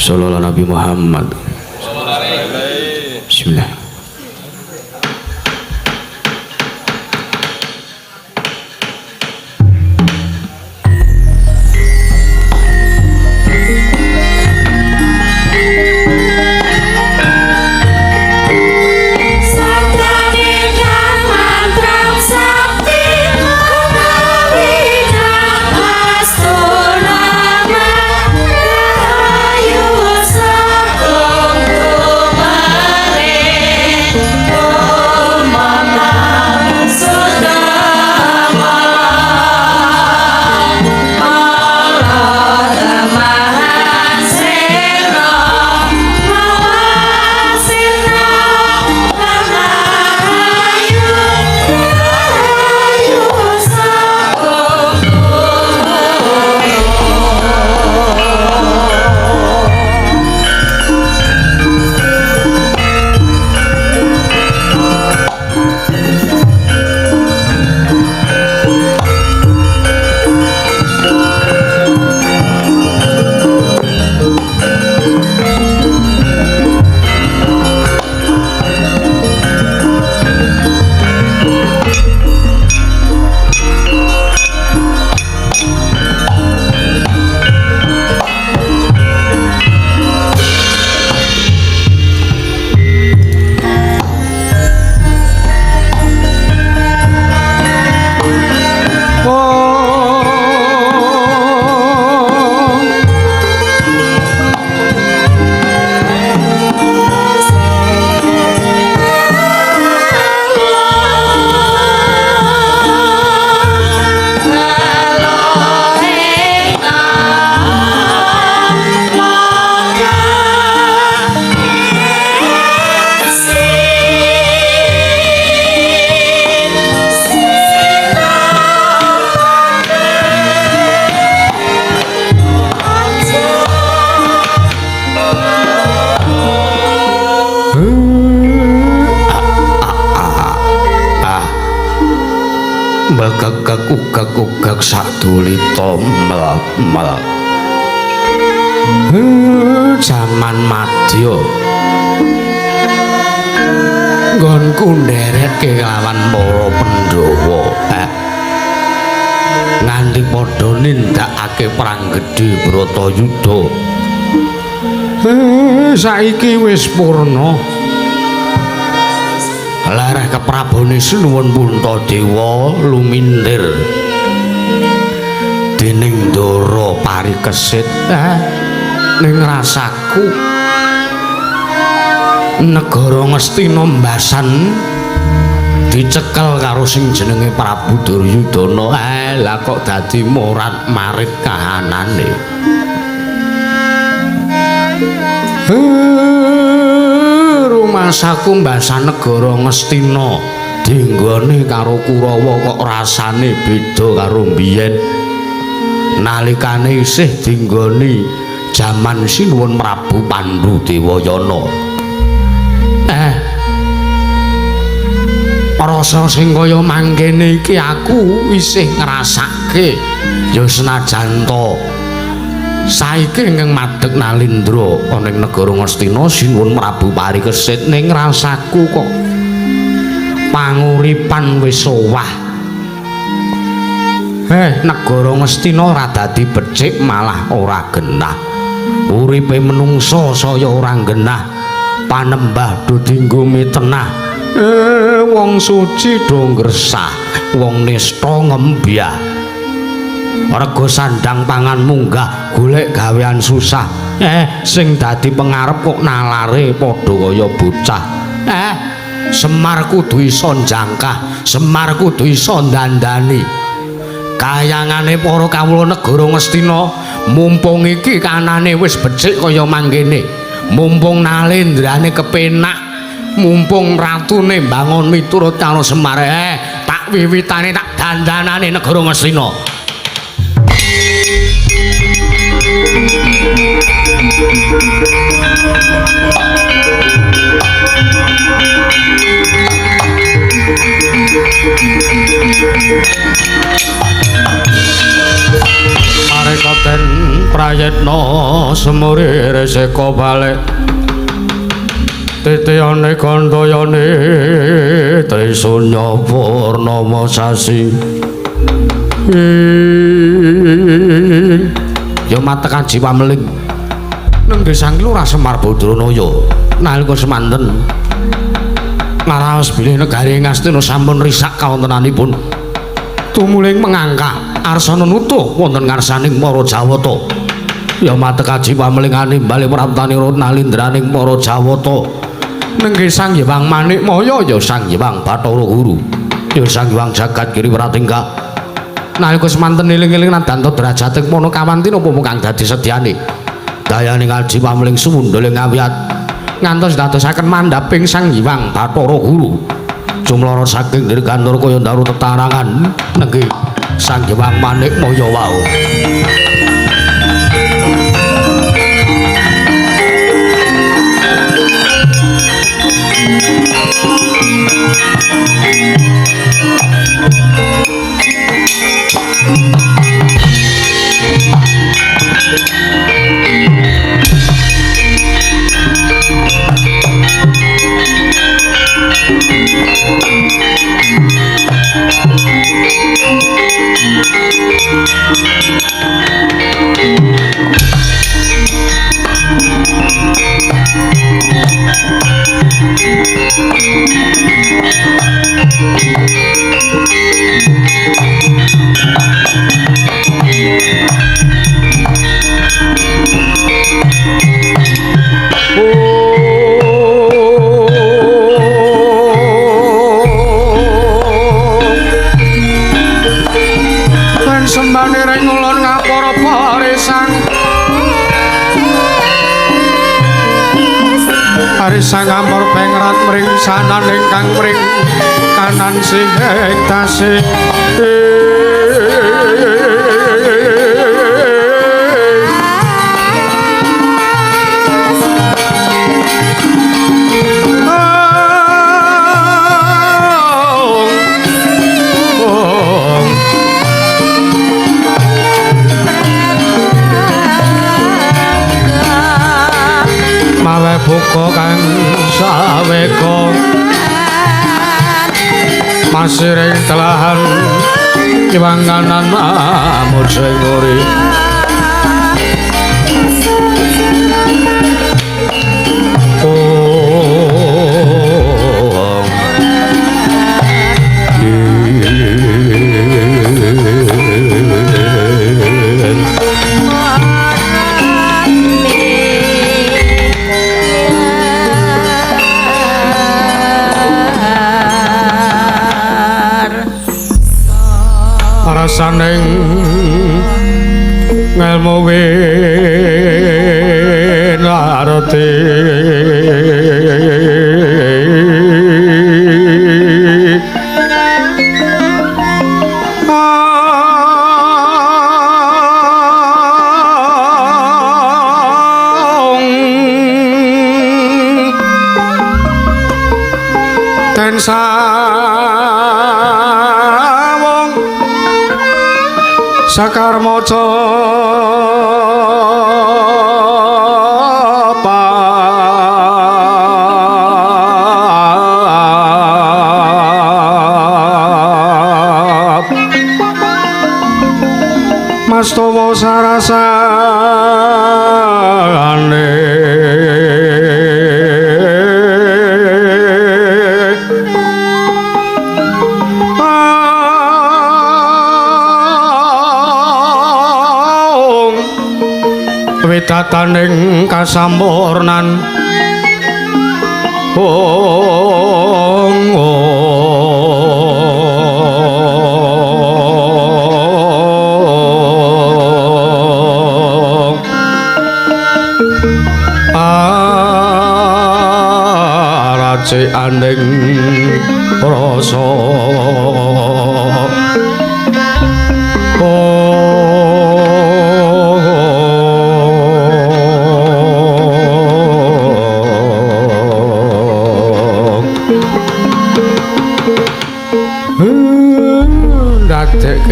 Sallallahu Nabi Muhammad. Bismillah. Ugak-ugak sadulita mel-mel. Jaman madya nggonku nderekke lawan para Pandhawa. Nganti padha nindakake perang gedhe Bratayuda. Saiki wis purna. Lareh keprabone Sinuwun Puntadewa lumintir dening Ndara Parikesit. Ning rasaku negara Ngastina mbasan dicekel karo sing jenenge Prabu Duryudana. Lah kok dadi morat-marit kahanane. Rumasaku mbasan negara Ngastina dinggone karo Kurawa kok rasane beda karo mbiyen nalikane isih dinggoni jaman Sinuwun Prabu Pandhu Dewayana. Rasa sing kaya mangkene iki aku isih ngrasake ya senajan to saiki ingkang madeg Nalindra ana ing negara Ngastina Sinuwun Prabu Parikesit, ning rasaku kok panguripan wis owah. Negara Ngastina ora dadi becik malah ora genah. Uripe menungsa saya ora genah, panembah do dinggo mitenah. Wong suci do ngresah, wong nista ngembyah. Rega sandang pangan munggah, golek gawean susah. Sing dadi pengarep kok nalare padha kaya bocah. Semar kudu iso njangkah, Semar kudu iso ndandani. Kayangane para kawula negara Ngastina, mumpung iki kanane wis becik kaya mangkene, mumpung nalendrane kepenak, mumpung ratune mbangun miturut karo Semar. Tak wiwitane tak dandanane negara Ngastina. Mareka den prayitna semuri reseka balik titiyane kandayane Trisunya Purnama sasi. Ya matekan jiwa meling nenggih Sang Lurah Semar Badranaya nalika semanten ngaraos bilih negari Ngastina sampun risak kawontenanipun tumuling mengangka arsana nutuh wonten ngarsaning para Jawata. Ya matekaji pamelingane bali praptanira nalindraning para Jawata nenggih Sang Hyang Manikmaya ya Sang Hyang Bathara Guru ya Sang Hyang Jagat Giri Pratingga. Nalika semanten eling-eling nadanta derajating mana kawanti napa kang dadi sedyane dayane ngaji pameling suwundhuling awiyat ngantos dadosaken mandhaping Sang Hyang Bathara Guru jumlara saking dirgantur kaya ndaru tetarangan nenggih Sang Hyang Manikmaya wau. Sang ampor pengrat mring sanan ingkang mring kanan sing tasih. Mawe buka kang saweka masiring telahan kiwanganan mamur sing uri. Rasaning ngelmu winarti den sawung sakar maca pap mastawa sarasane widataning kasampurnan ong aracianing rasa.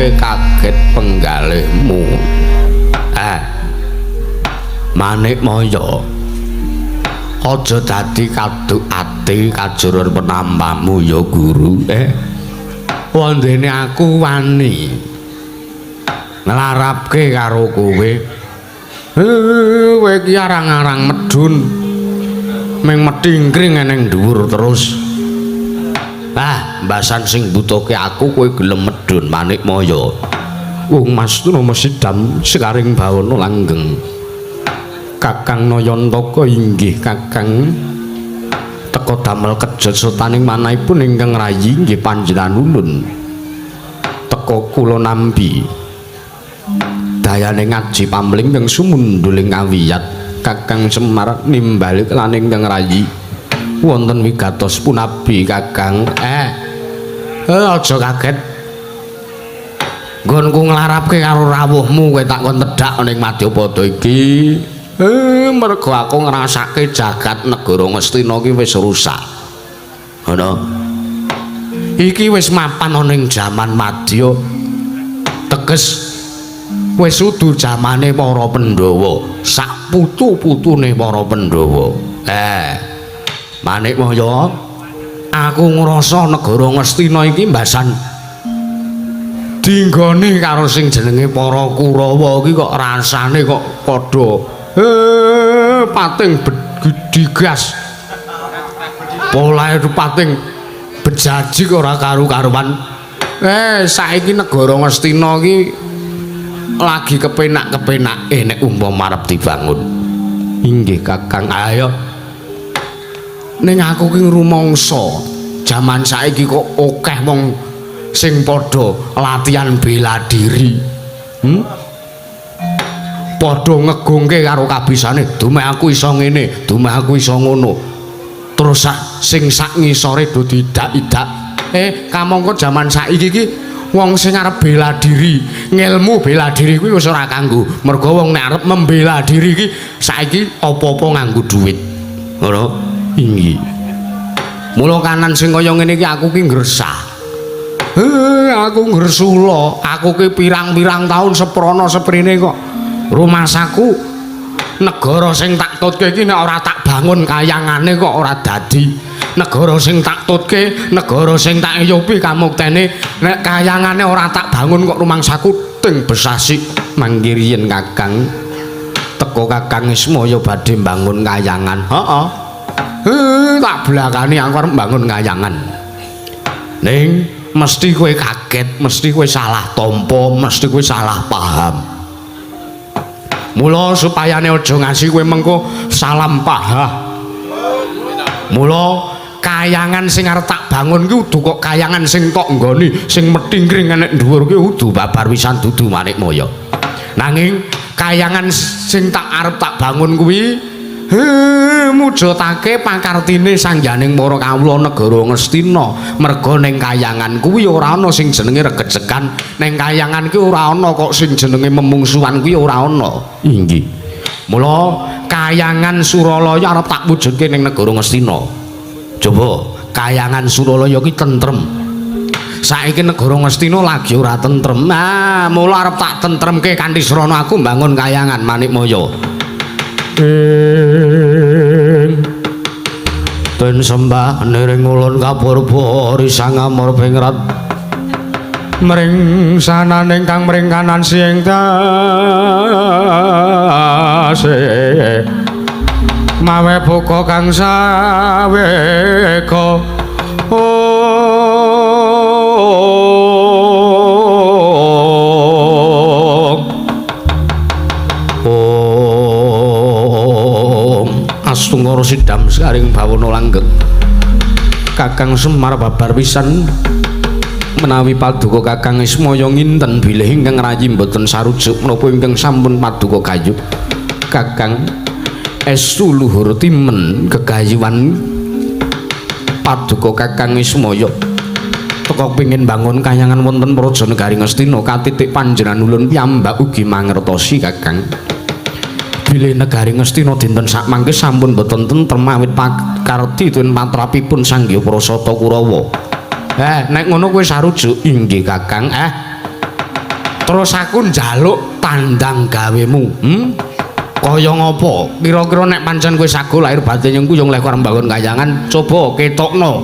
Kaget penggalihmu Manikmaya, aja dadi kaduk ati kajurur penampamu ya guru. Wondene aku wani nglarapke karo kowe. Kowe iki arang-arang medun ming metingkring ning dhuwur terus. Ah, mbasan sing mbutuhke aku kowe gelem medun Manikmaya. Wong Mas Rama Sidam sekaring bawana langgeng. Kakang Nayantaka inggih Kakang teka damel kejot sutaning manahipun ingkang rayi inggih panjenengan ulun. Teka kula nampi dayane ngaji pamling ingkang sumundhuling kawiyat Kakang Semar nimbali lan ingkang rayi wonten wigatos punabi Kakang. Aja kaget. Nggonku nglarapke karo rawuhmu kowe tak kon tedhak ning Madyapada iki. Mergo aku ngrasake jagat negara Ngastina iki wis rusak. Ngono. Iki wis mapan ana ning jaman Madya. Teges wis udu jamane para Pandhawa, sak putu-putune para Pandhawa. Manikmaya, aku ngrasa negara Ngastina iki mbasan dinggone karo sing jenenge para Kurawa iki kok rasane kok padha pating digas. Polahe pating bejaji ora karu-karuan. Saiki negara Ngastina iki lagi kepenak-kepenake nek umpama arep dibangun. Inggih Kakang. Ayo. Ning aku ki ngrumangsa jaman saiki kok akeh wong sing padha latihan bela diri. Padha ngegungke karo kabisane, dumeh aku iso ngene, dumeh aku iso ngono. Terus sing sak ngisore do diidak-idak. Kamangka jaman saiki iki wong sing arep bela diri, ngilmu bela diri kuwi wis ora kanggo. Mergo wong nek arep membela diri iki saiki apa-apa nganggo duit. Ngono? Inggih. Mula kanan sing kaya ngene iki aku ki ngresah. Aku ngresula, aku ki pirang-pirang taun seprana seprene kok rumasaku negara sing tak tutke iki nek ora tak bangun kayangane kok ora dadi. Negara sing tak tutke, negara sing tak eyupi kamuktene nek kayangane ora tak bangun kok rumangsaku ting besasik. Mangke riyen Kakang teka Kakang Ismaya badhe mbangun kayangan. Heeh. Tak blakani aku arep mbangun kayangan. Ning mesti kowe kaget, mesti kowe salah tampa, mesti kowe salah paham. Mula supayane aja ngasi kowe mengko salam pahah. Mula kayangan sing arep tak bangun ki kudu kok kayangan sing tok nggoni, sing metingkring enek dhuwur ki kudu babar wisan dudu Manikmaya. Nanging kayangan sing tak arep tak bangun kuwi mujudake pakartine sangyaning para kawula negara Ngastina. Merga ning kayangan kuwi ora ana sing jenenge regecekan, ning kayangan kuwi ora ana kok sing jenenge memungsuhan kuwi ora ana. Inggih. Mula kayangan Suralaya arep tak wujudke ning negara Ngastina. Coba kayangan Suralaya ki tentrem. Saiki negara Ngastina lagi ora tentrem. Ah, mula arep tak tentremke kanthi srana aku mbangun kayangan Manikmaya. Den sembah niring ulun kapurba risang amor pingrat mring sananing kang mring kanan sing tasih mawe buka kang saweka. Astungkara sidam sekaring bawana langgeng. Kakang Semar babar pisan menawi paduka Kakang Ismaya nginten bilih ingkang rayi mboten sarujuk menapa ingkang sampun paduka gayuh. Kakang estu luhur timen gegayuhan paduka Kakang Ismaya teka pengin bangun kayangan wonten praja negari Ngastina katitik panjenengan ulun piyambak ugi mangertosi Kakang. Bilih negari Ngastina dinten sakmangke sampun boten tentrem awit pakarti tuen patrapipun Sang Hyang Prasata Kurawa. Nek ngono kowe sarujuk. Inggih Kakang. Terus aku njaluk tandang gawemu. Kaya ngopo? Kira-kira nek pancen kowe sago lahir batin nyengku yo leh arep mbangun kayangan, coba ketokno.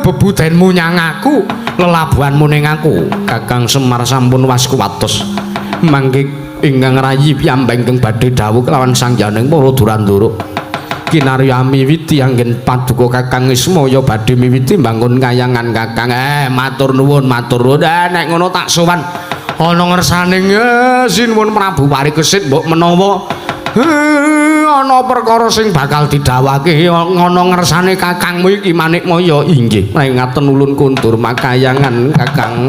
Bebudenmu nyang aku, lelabuhanmu ning aku. Kakang Semar sampun waskuwatos. Mangke ingkang rayi piyambak ingkang badhe dawuh kelawan Sang Janing para Durandara. Kinarya miwiti anggen paduka Kakang Ismaya badhe miwiti mbangun kayangan Kakang. Matur nuwun, matur nuwun. Nek ngono tak sowan ana ngersane sinuwun Prabu Parikesit mbok menawa ana perkara sing bakal didhawuhake ana ngersane kakangmu iki Manikmaya. Inggih, nek ngaten ulun kundur makayangan Kakang.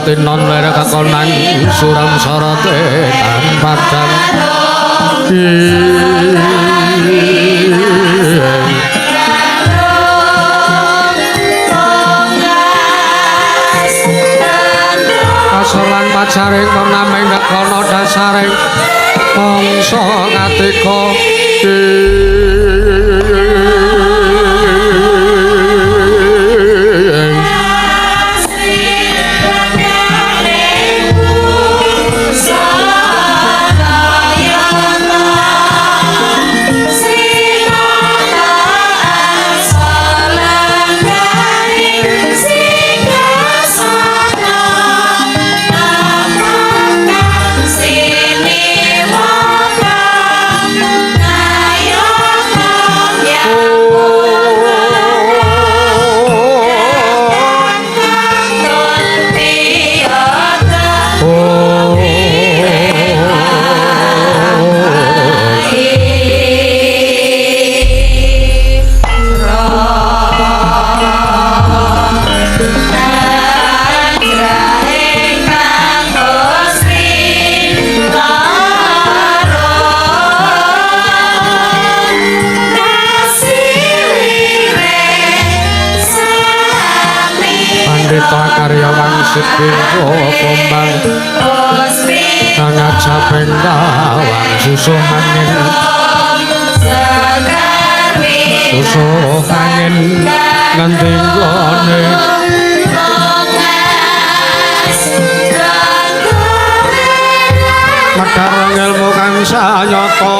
Non lere kakonan suram sorote tan padang kasor lan pacaring pernameng kono dasaring mangsa ngatika. Kombang ngajapeng kawang susuh angin susuh angin ngendi nggone medhar ilmu kang sanyata.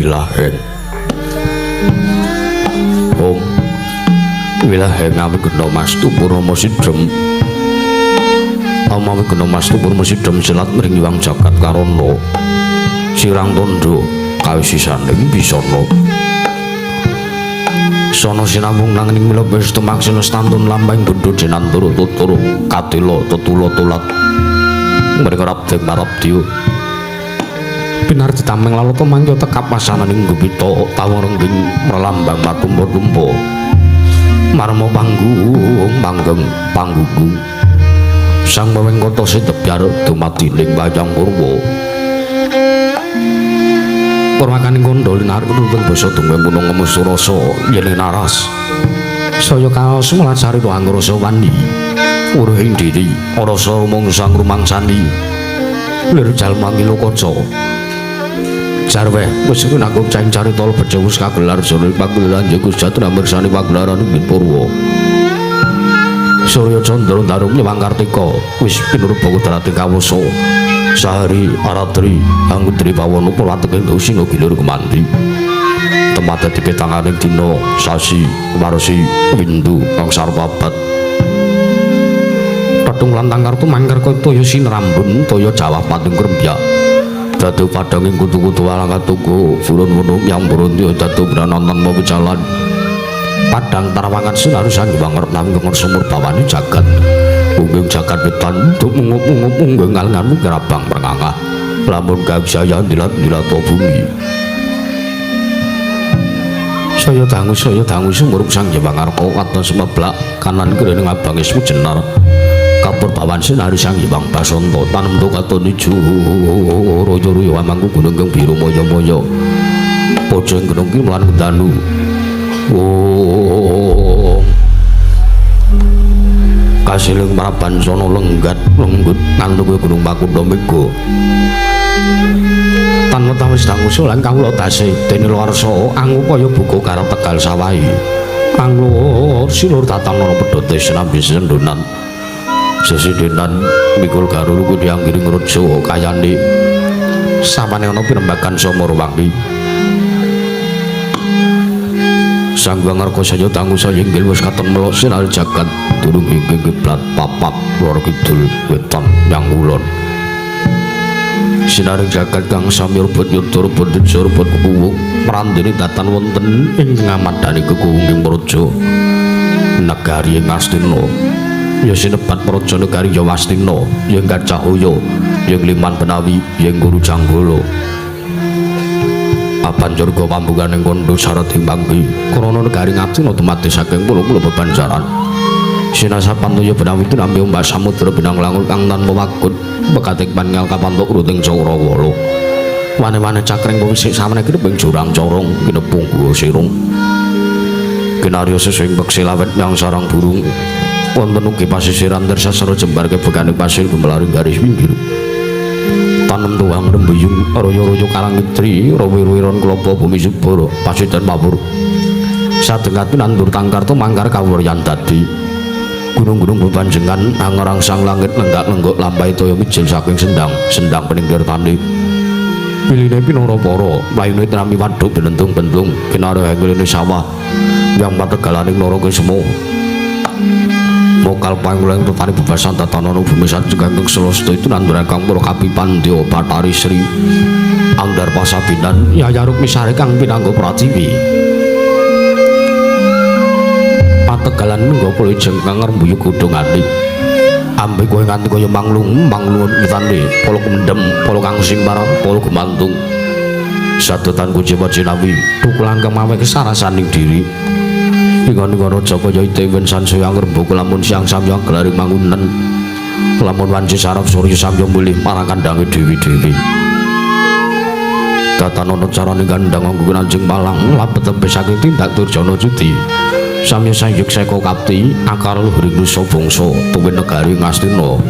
Wilaheng Om Wilaheng awigena mastu purama sidhem Amawigena mastu purama sidhem selat mring Hyang Jagat Karana sirang tandha kawisisaning bisana sono sinambung nanging mila wis tumaksana stantun lambang bendho jenantara tuturu katila tetula tulat mrika rabdeng marabdya pinardi tameng lalata mangkya tekap wasananing gupita tawang rengging merlambang matumpa-tumpa marma panggung panggeng panggugung sang wewengkota setebyar dumadi ning wayang purwa purwakaning kandha linarep nuntun basa dongeng gunung ngemusu rasa yen naras saya kaos mlajari angrasa wani uruhing diri rasa mung sang rumangsani lir jalma ngilokaca jarweh wis nanggung cahing carita bejo wis kagelar jroning pagelaran Yegus Jatra mirsani pagelaran ing Purwa Surya Candra Darum Nyewang Kartika wis pinurba kudrate kawasa sahari aratri anggudri pawana pulateking singa gilir kemandi tempat dadi petanganing dina sasi warsi windu kang sarpabat petung lan tangkartu mangker toya sinrambun toya jawah pating krembyak dadu padanging kutu-kutu walang katuku furun wunung yang burun yo dadu branantan mau jalan padang tarawangan sinaru sang banget nanggung sumur bawani jagat ungging jagat wetan untuk mungup-mungup ungging ngalenganmu kerabang merengangah lamun kagsaya dilat-dilat bumi saya dangu sumurup sang Hyang Arka katon semeblak kanan kirene ngabang ismu jenar kapur bawan sinari sang Hyang Basanta tanem katon ijo royo-royo amangku gunung kang biru moyo-moyo pojeng gunung ki mlan danu oh kasiling mraban sono lenggat lenggut ngantuk gunung Makunda Mega tan wetawis dangu lan kawula dase dene warsa angu kaya buku karo Tegal sawahi anglur silur datang ana pedhote sinambi sendonan sesindenan mikul garulu kuwi dianggiring raja kayane sawane ana pirembagan Samarawangi Sang Hyang Arka saya dangu saya inggil wis katon melok sinar jagat durung ingkang kiblat papak lor kidul wetan yang kulon sinar jagat kang sami rebut yuda rebut desa rebut kekuwung mrandene datan wonten ing ngamadani kekuwunging praja negari Ngastina ya sinebat praja negari Yawastina ya Gajahaya ya Liman Benawi ya Guru Janggala banjur go pambukaning kondo syarat ing panggi krana negari Ngastina dumadi saking pulo-pulo bebanjaran sinasapan toya Benawi tinampi ombak samudra benang langur kang tanpa wagut pekatik pangal kapantuk ruting Cakrawala wane-wane cakring wisik samene kineping jurang corong kinepung guwa sirung kinarya sesing peksi lawet yang sarang burung wonten ugi pasisiran tersasara jembar kebekaning pasir gumelaring garis pinggir tanem tuang rembuyung royo-royo karang idri rawi-rawiron klopo bumi subur pasidan mabur sadengati nandur tangkar tumangkar kawuryan dadi gunung-gunung bepanjengan angerangsang langit lenggak-lenggok lampai toya mijil saking sendang sendang peningkir tani piline pinara para mlayune tinampi waduk benentung-bentung kinarya ngene sawah yang pategalaning naraka semu mokal pangulang tetani bebasan tatanan bumi sajeng kang selasta itu nanduran kang para kapipandya Bathari Sri Anggar Pasabinan Yaya Rukmisari kang pinangga pratiwi pategalan minggo pula jengkang ngrembuyuk godhongane ambe kowe nganti kaya manglung manglung witane pala kumendem pala kang sing parang pala gumantung sadotan kuciwa jinawi tukulan kang mawe kesarasaning diri ingon-ingon raja kaya itewen sansaya ngrembaka lamun siang samya gelaring mangunen lamun wanci saraf surya samya mulih marang kandhange dewi-dewi Tatanono carane kandhang anggo anjing malang labet tebih saking tindak Durjana Judi samya sayuk seka kapti akar luhuring nusa bangsa tuwin negari Ngastina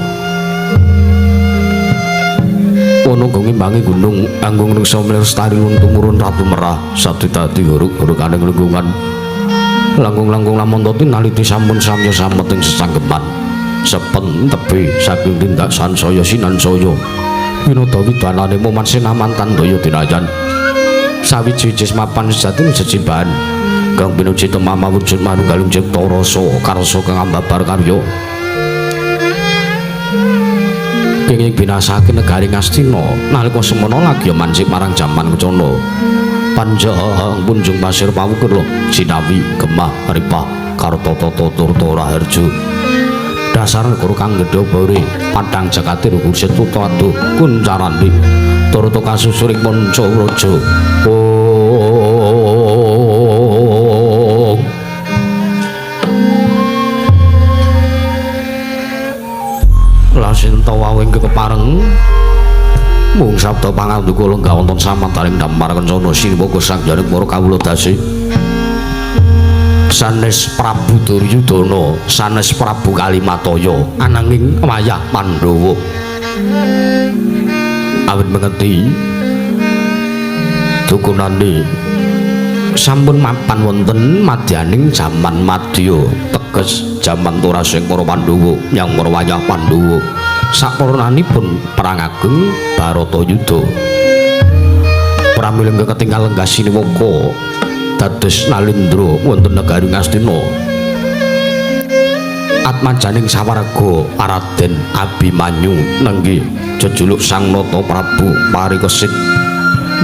ana ngimbangi gunung anggung nungsa mlestari tumurun Ratu Merah sadi dadi huruk-hurukane lingkungan langkung-langkung lamun tinaliti sampun samya samet ing sesanggeman sepen tebih saking tindak sansaya sinansaya winada widanane moman sinamantan daya dinayan Sawiji-wiji mapan sejati jejimbahan kang pinuji temama wujud manunggaling cipta rasa karsa kang ambabar karya kenging binasake negari Ngastina nalika semana lagi mancik marang jaman kencana panjang punjung pasir pawukur jinawi gemah ripah kartata turta raharja dasar negara kang gedhe bore padhang jagate kursi tuta aduh kuncarane turta kasusuring manca raja. Lasinta wawing kepareng mung sabda panganduka lenggah wonten samantaring damar kencana siniwaka sang jaring para kawula dasi sanes Prabu Duryudana sanes Prabu Kalimataya ananging wayah Pandhawa awit mengeti dukunane sampun mapan wonten madyaning jaman madya teges jaman turasing para Pandhawa nyang para wayah Pandhawa sapurnanipun perang ageng Bharatayuda pramila ketinggal lenggah siniwaka dados nalindra wonten negari Ngastina atmajaning sawarga Raden Abimanyu nenggih jejuluk Sang Nata Prabu Parikesit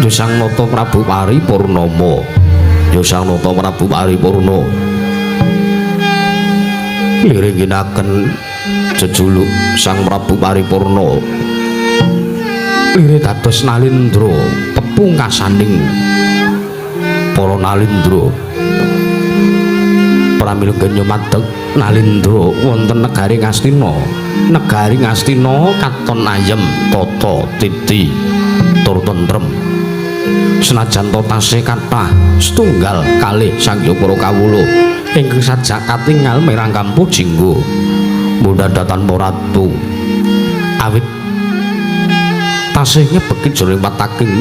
ya Sang Nata Prabu Paripurnama ya Sang Nata Prabu Paripurna liringginaken jejuluk Sang Prabu Paripurna lire dados nalindra pepungkasaning para nalindra pramila nyumadeg nalindra wonten negari Ngastina negari Ngastina katon ayem tata titi tur tentrem senajan to tasih kathah setunggal kalih sangya para kawula ingkang sajak katingal merang kampuh jinggo mundhadatan ratu awit tasih nyebeki jroning wataking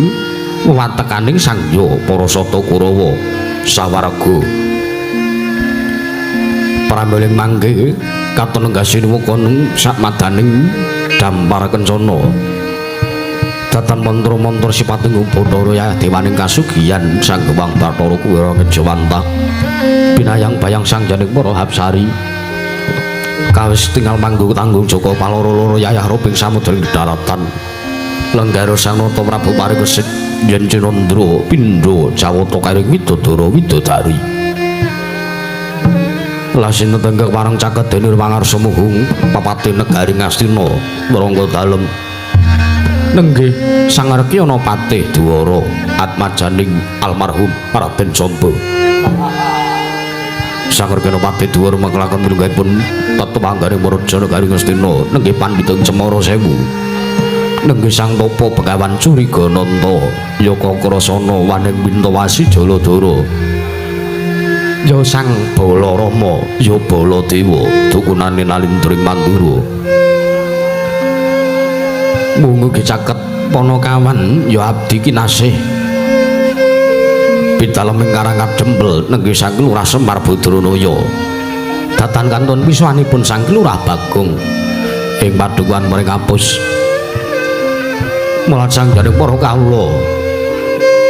wewatekaning sangya para sata Kurawa sawarga pramila mangke katon lenggah sinuwaka sakmadaning dampar kencana datan mantra-mantra sipating Bathara yayah dewaning kasugihan Sang Hyang Bathara Kuwera Ngejawantah binayang bayang sang janing para hapsari kawis tinggal manggung tanggung jaka paloro-loro yayah roping samudra ing daratan lenggara Sang Nata Prabu Parikesit yen Cinandra pindha jawata karing widodara widodari lasin tenggek warang caket dene wangarsa muhung papate negari Ngastina Rangga dalem nenggih Sang Rekyana Patih Dwara atmajaning almarhum Raden Samba. Sang Rekyana Patih Dwara manglaken pilunggahipun tetepanggane Maraja negari Ngastina nenggih pandhita Cemara Sewu. Nenggih Sang Tapa Begawan Curigananta Yaka Krasana waning Wintawasi Jaladara. Ya Sang Balarama ya Baladewa dukunane nalindring Mandura. Mung ugi caket panakawan ya abdi kinasih pidalem ing Karang Kadempel nenggih Sang Lurah Semar Badranaya datan kantun pisuwanipun Sang Lurah Bagong ing padukuhan Mringapus mulat sang jaring para kawula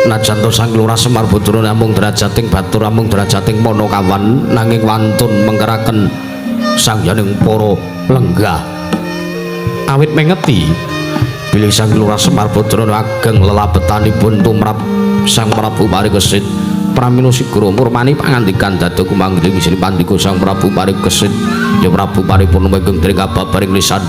najan to Sang Lurah Semar Badranaya namung derajating batur namung derajating panakawan nanging wantun mengkeraken sang jaring para lenggah awit mengeti bilih Sang Lurah Semar Badrana ageng lelabetanipun tumrap Sang Prabu Parikesit pramila sigra murmani pangandikan dados kumanggih sri pandika Sang Prabu Parikesit ya Prabu Paripurna ingkang dring kababaring lisan.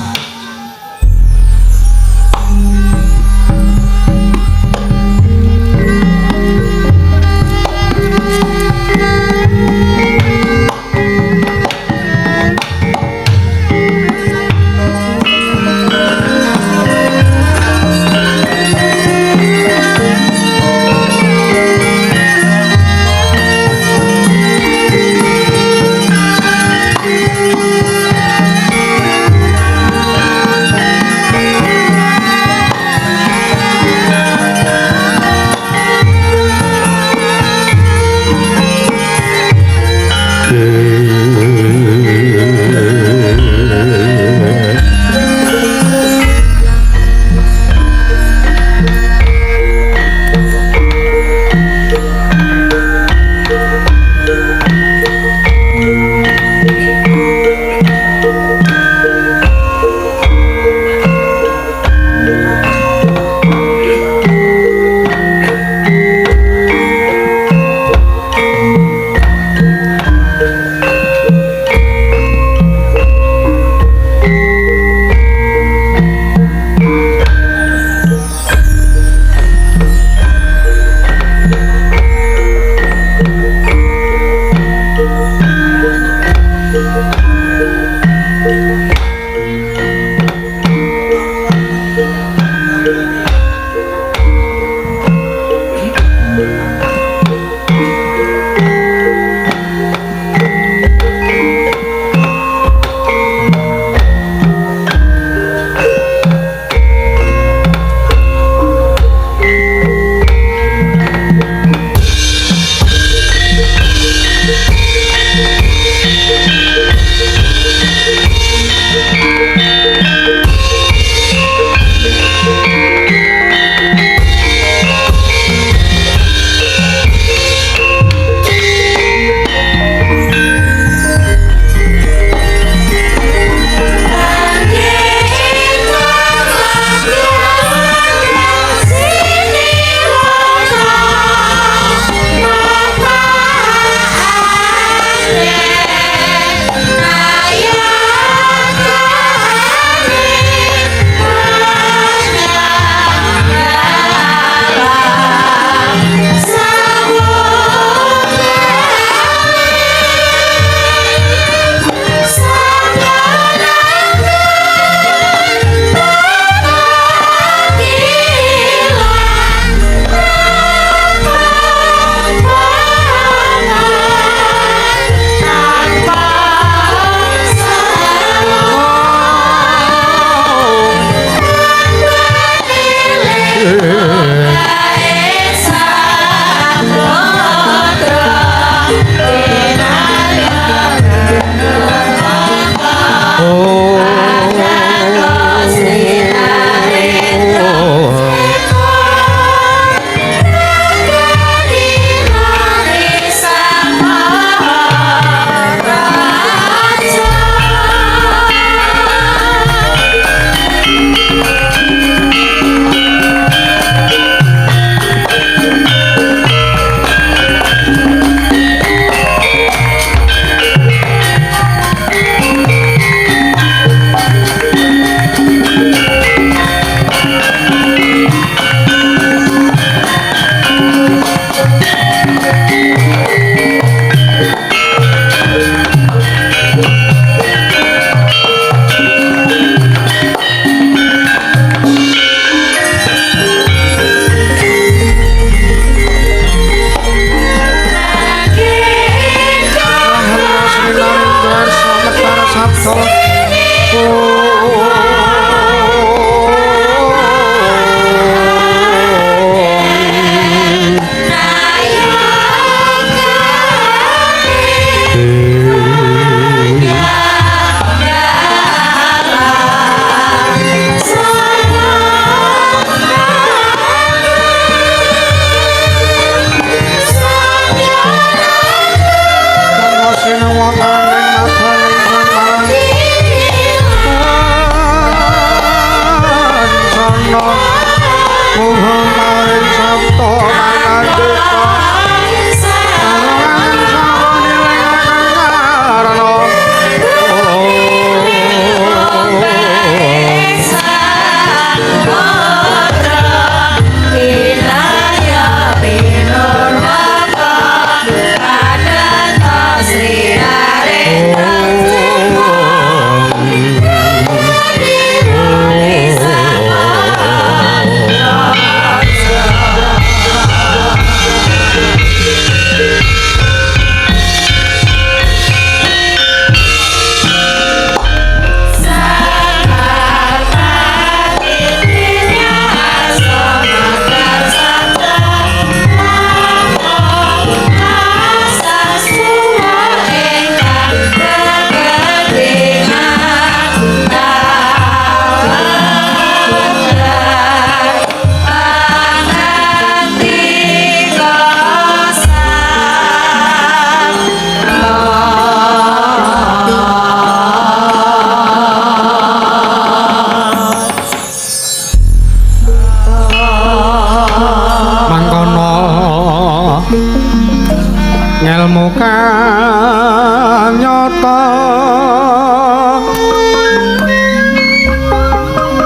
ilmu kang nyata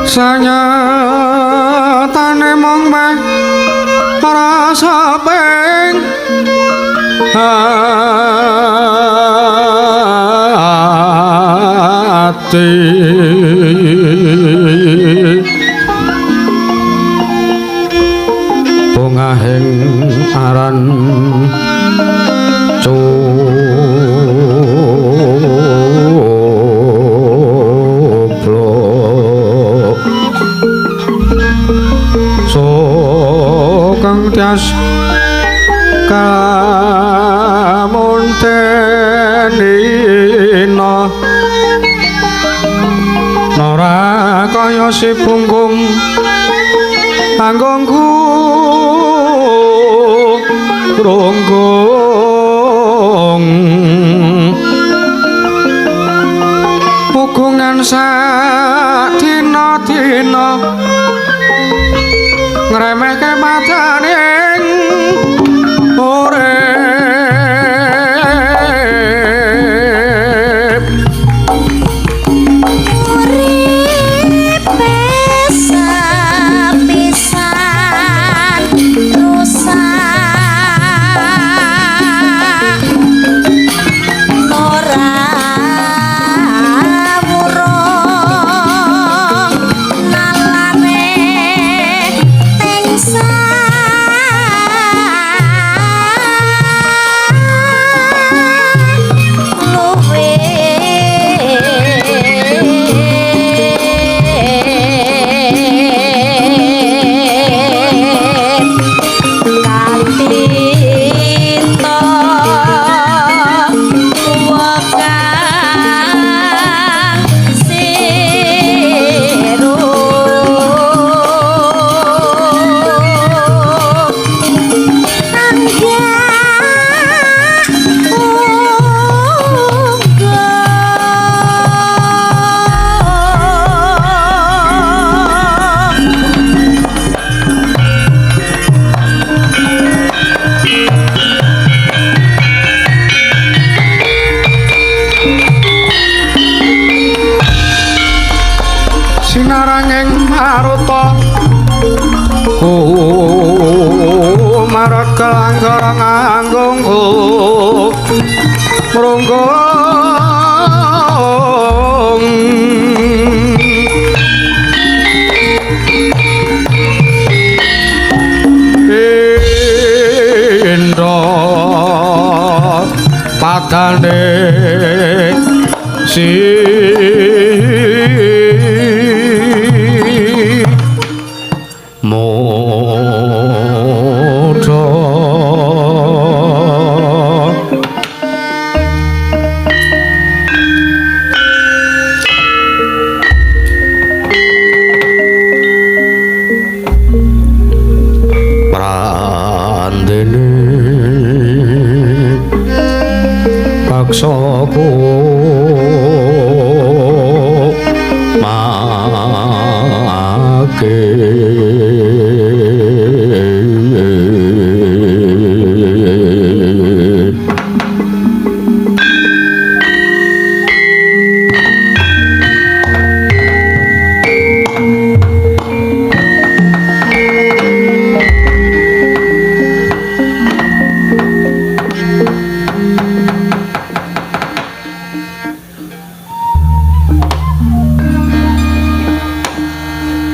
sanyatane mung meh rasa ping ati bungahing aran cupluk sokang tias kamuntenina ora kaya si punggung anggongku runggung pugungan sak dina-dina ngremehke madaning urip. Uripe sepisan rusak ora wurung nalane tengsan luwe katita wekang siru Sinaranging maruta kumarek langgarang anggongku mrunggung indra padane si modho prandene paksaku make.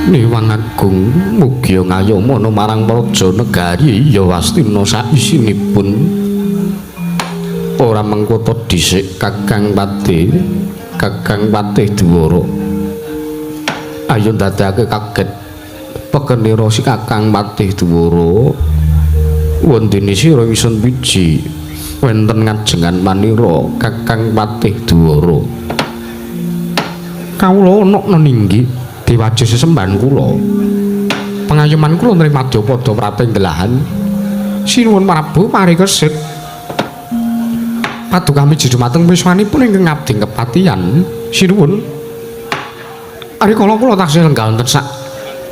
Niwang Agung mugi ngayomana marang praja negari ya Astina saisinipun ora mengkota dhisik Kakang Patih Kakang Patih Dwara. Ayo ndadekake kaget pekenira si Kakang Patih Dwara wondene sira ingsun wiji wonten ngajengan manira Kakang Patih Dwara. Kawula ana ninggi diwajih sesembahan kula. Pengayoman kula nring madyapada pratinggelahan. Sinuwun Prabu parikesit. Paduka miji dumateng wiswanipun ingkang ngabdi kepatihan. Sinuwun. Rikala kula taksih lenggah wonten sak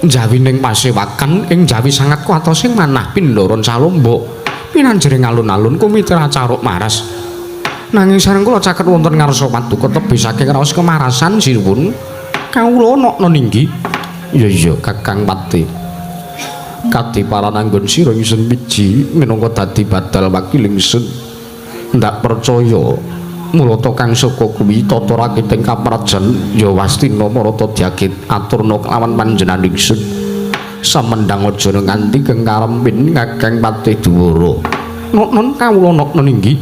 njawining pasewakan ing njawi sangat kuwatos ing manah pindoron salombok. Pinanjering alun-alun kumitra caruk maras. Nanging sareng kula caket wonten ngarsa paduka tebih saking raos kemarasan sinuwun. Kawula nokna ninggi. Iya iya Kakang Patih. Kadiparan anggon sira ingsun miji minangka dadi badal wakil ingsun. Ndak percaya mulata kang saka kuwi tata rakiting kaprajan ya Wastina marata diagit aturna kelawan panjenengan ingsun. Samendang aja nganti kengkarempin Kakang Patih Duwara. Noknon kawula nokna ninggi.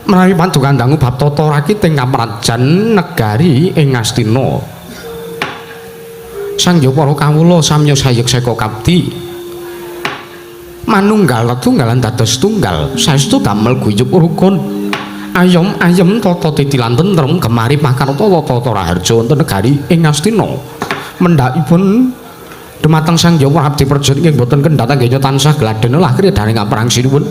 Menawi paduka dangu bab tata rakiting kaprajan negari ing Ngastina. Sangya para kawula samya sayek seka kapti. Manunggal tetunggalan dados tunggal, saestu damel guyub rukun. Ayom ayem tata titi lan tentrem gemari pakarta tata raharja wonten negari ing Ngastina. Mendhakipun dumateng Sang Hyang Abdi Praja ingkang boten kendhat anggenya tansah gladhen lah kridaning kaperang sinuwun.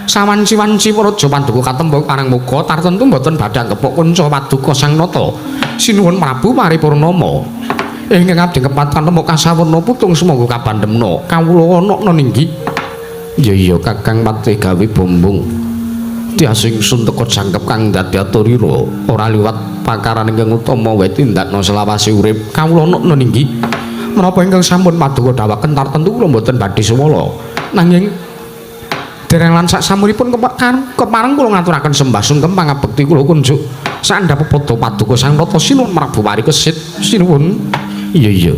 Sawanci-wanci praja paduka katembung parang muka tartentu boten badhe anggepok kunca paduka Sang Nata. Sinuwun Prabu Paripurnama. Ingkang abdi kepat kantemuk kasawurna putung sumangga kabandemna. Kawula ana ninggi. Iya iya Kakang Patih gawe bombong. Tias ingsun teka jangkep kang dadi aturira ora liwat pakaran ingkang utama wae tindakna selawase urip. Kawula ana ninggi. Menapa ingkang sampun paduka dawaken tartentu kula mboten badhe suwala. Nanging dereng lan sak samunipun kepareng kula ngaturaken sembah sungkem pangabekti kula kunjuk sandhap pepadha paduka Sang Nata sinuwun Prabu Parikesit sinuwun. Iya iya.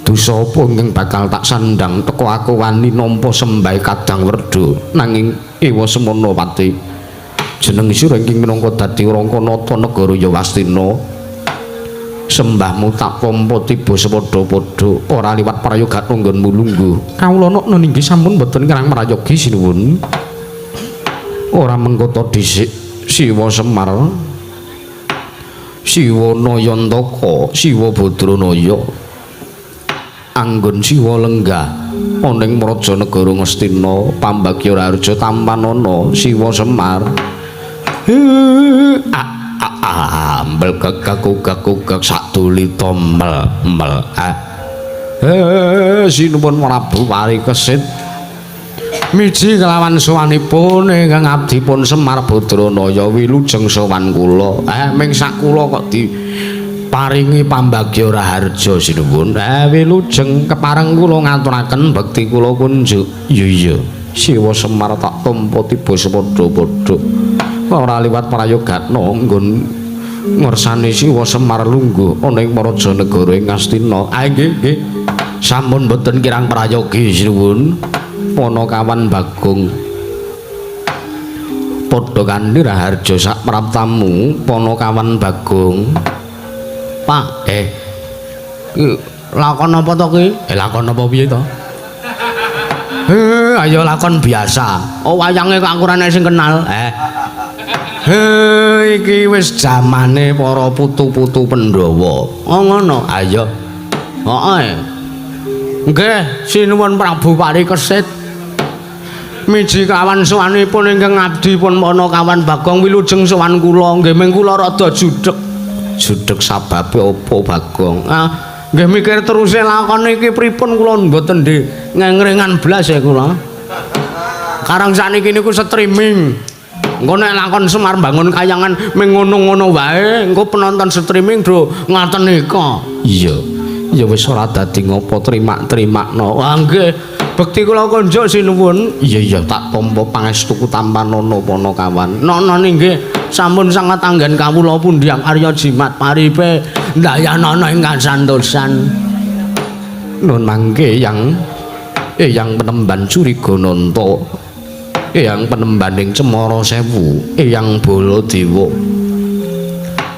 Dosa apa ingkang bakal tak sandhang teka aku wani nampa sembah kadang werda nanging ewa semana pati jeneng sira ingkang minangka dadi rangka nata negara ya Wastina. Sembahmu tak tampa tiba sepadha-padha ora liwat prayoga nggonmu lungguh. Kawula nokna ninggi sampun boten kirang prayogi sinuwun. Ora mengkota dhisik Siwa Semar, Siwa Nayantaka, Siwa Badranaya. Anggon Siwa lenggah ana ing Praja Negara Ngastina pambagya raharja tampanana Siwa Semar. Ambel kekakukakukak sadulita mel mel. Sinuwun Prabu Parikesit miji kelawan sowanipun ingkang abdipun Semar Badranaya wilujeng sowan kula. Ming sak kula kok diparingi pambagya raharja sinuwun. Wilujeng kepareng kula ngaturaken bekti kula kunjuk. Iya iya Siwa Semar tak tampa tiba sepadha-padha ora liwat prayogatna nggon ngersani Siwa Semar lungguh ana ing Praja Negara ing Ngastina. Nggih nggih sampun boten kirang prayogi sinuwun. Panakawan Bagong padha kanthi raharja sak praptamu Panakawan Bagong. Pak, ki lakon apa to ki? Lakon apa piye to? Ayo lakon biasa. Oh wayange kok aku ora nek sing kenal. Iki wis jamane para putu-putu Pandhawa. Oh ngono. Ayo. Heeh. Nggih, sinuwun Prabu Parikesit. Miji kawan sowanipun ingkang abdi pun Panakawan Bagong wilujeng sowan kula. Nggih ming kula rada judeg. Judeg sababe apa Bagong? Nggih mikir terus lakon iki pripun kula mboten ndek ngengrengan blas ya kula. Karang sakniki niku streaming. Engko nek lakon Semar Bangun Kayangan ming ngono-ngono wae, engko penonton streaming do ngaten nika. Iya. Ya wis ora dadi ngopo trimak-trimakno. Wah nggih, bekti kula kunjuk sinuwun. Iya iya tak tampa pangestuku tampanana Panakawan. Nono nggih, sampun sanget anggen kawula pundhiyang Arya Jimat paripe ndayanana ingkang santosan. Nun mangke yang penemban Curigananta, eyang penembaning Cemara Sewu, eyang Baladewa.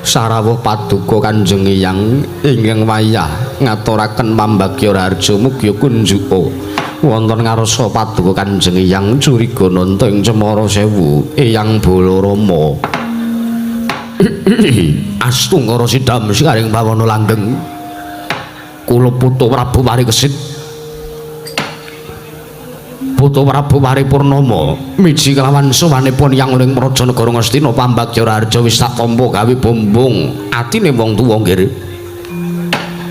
Sarawuh paduka Kanjeng Eyang ingkang wayah ngaturaken pambagya raharja mugi kunjuka wonten ngarsa paduka Kanjeng Eyang Curigananta ing Cemara Sewu, Eyang Balarama. Astungkara sidam sikaring bawana langgeng. Kula putu Prabu Parikesit. Putu Prabu Paripurnama miji kelawan sowanipun yang ing Praja Negara Ngastina pambagya raharja wis tak tampa gawe bombong atine wong tuwa nggih.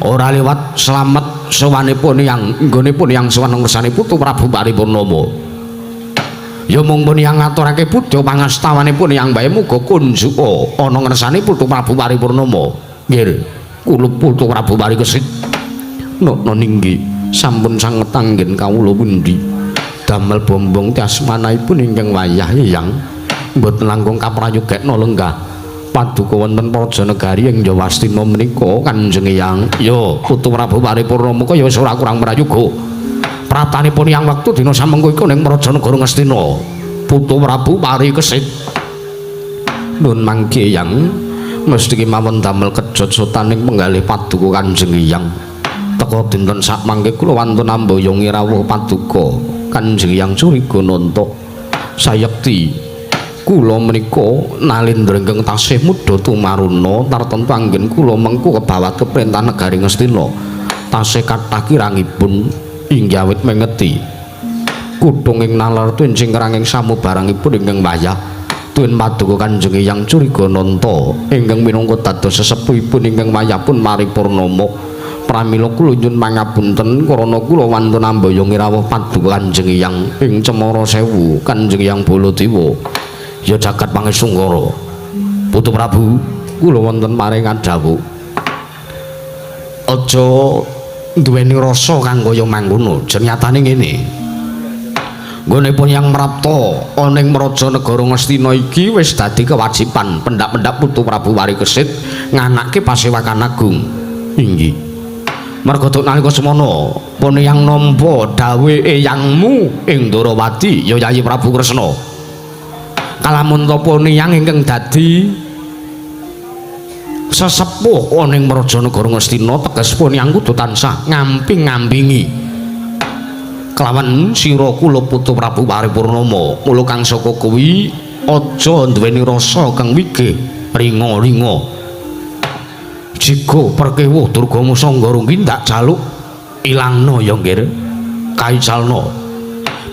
Ora liwat slamet sowanipun yang nggonipun yang sowan ngersane Putu Prabu Paripurnama. Ya mung pun yang ngaturake pudha pangastawanipun yang bae muga kunjuka ana ngersane Putu Prabu Paripurnama. Nggih, kula Putu Prabu Parikesit. Nokno ninggi sampun sanget anggen kawula pundi. Damel bombong tiasmanaipun ingkang wayah Eyang mboten langkung kaprayogekna lenggah paduka wonten Praja Negari ing Jawastina menika Kanjeng Eyang. Ya Putu Prabu Paripurnama kaya wis ora kurang prayoga. Pratanipun yang wektu dina samengko iku ning Praja Negara Ngastina. Putu Prabu Parikesit. Nun mangke Eyang mesti kemawon damel kejot sotaning penggalih paduka Kanjeng Eyang. Teka dinten sak mangke kula wantun amboyongi rawuh paduka Kanjeng Eyang curiga nontok. Sayekti kula menika nalindra ingkang tasih mudha tumaruna tartemtu anggen kula mengku kebawat keprentah negari Ngastina. Tasih kathah kirangipun inggih awit mengeti kutung ing nalar tuwin sing samubarangipun ingkang wayah tuwin paduka Kanjeng Eyang curiga nanta ingkang minangka dados sesepuhipun ingkang wayah pun Paripurnama. Pramila kula nyuwun pangapunten karana kula wantun amboyongi rawuh paduka Kanjeng Eyang ing Cemara Sewu Kanjeng Eyang Baladewa ya jagat pangesunggara. Putu Prabu kula wonten paring dawuh aja duweni rasa kang kaya mangkono. Nyatane ngene, nggone pun yang mrapta ana ing Praja Negara Ngastina iki wis dadi kewajiban pendak-pendak Putu Prabu Parikesit nganake pasewakan agung. Inggih. Merga nalika semono pun yang nampa dawuhe eyangmu ing Ndorowati ya Yayi Prabu Kresna. Kalamun tapa niyang ingkang dadi sesepuh ana ing Praja Negara Ngastina teges pun yang kudu tansah ngamping-ngampingi kelawan sira kula Putu Prabu Paripurnama. Mula kang saka kuwi aja duweni rasa kang wigih ringa-ringa. Jiga perkewuh Durga Musangga rungki ndak jaluk ilangna ya nggir kaicalna.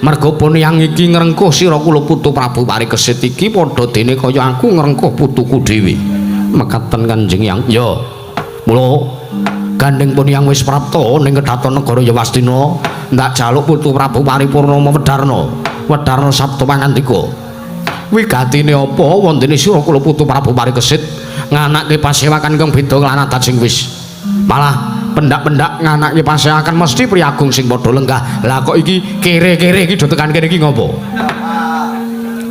Merga pun yang iki ngrengkuh sira kula Putu Prabu Parikesit iki padha dene kaya aku ngrengkuh putuku dhewe. Mekaten Kanjeng Yang. Ya. Mula gandeng pun yang wis prapta ning kedaton negara Yawastina ndak jaluk Putu Prabu Paripurnama wedarna. Wedarna sabda pangandika. Wigatine apa wontene sira kula Putu Prabu Parikesit nganake pasewakan kang beda lan adat sing wis. Malah pendak-pendak nganake pasewakan mesti priyagung sing padha lenggah. Lah kok iki kere-kere iki do tekan kene iki ngopo?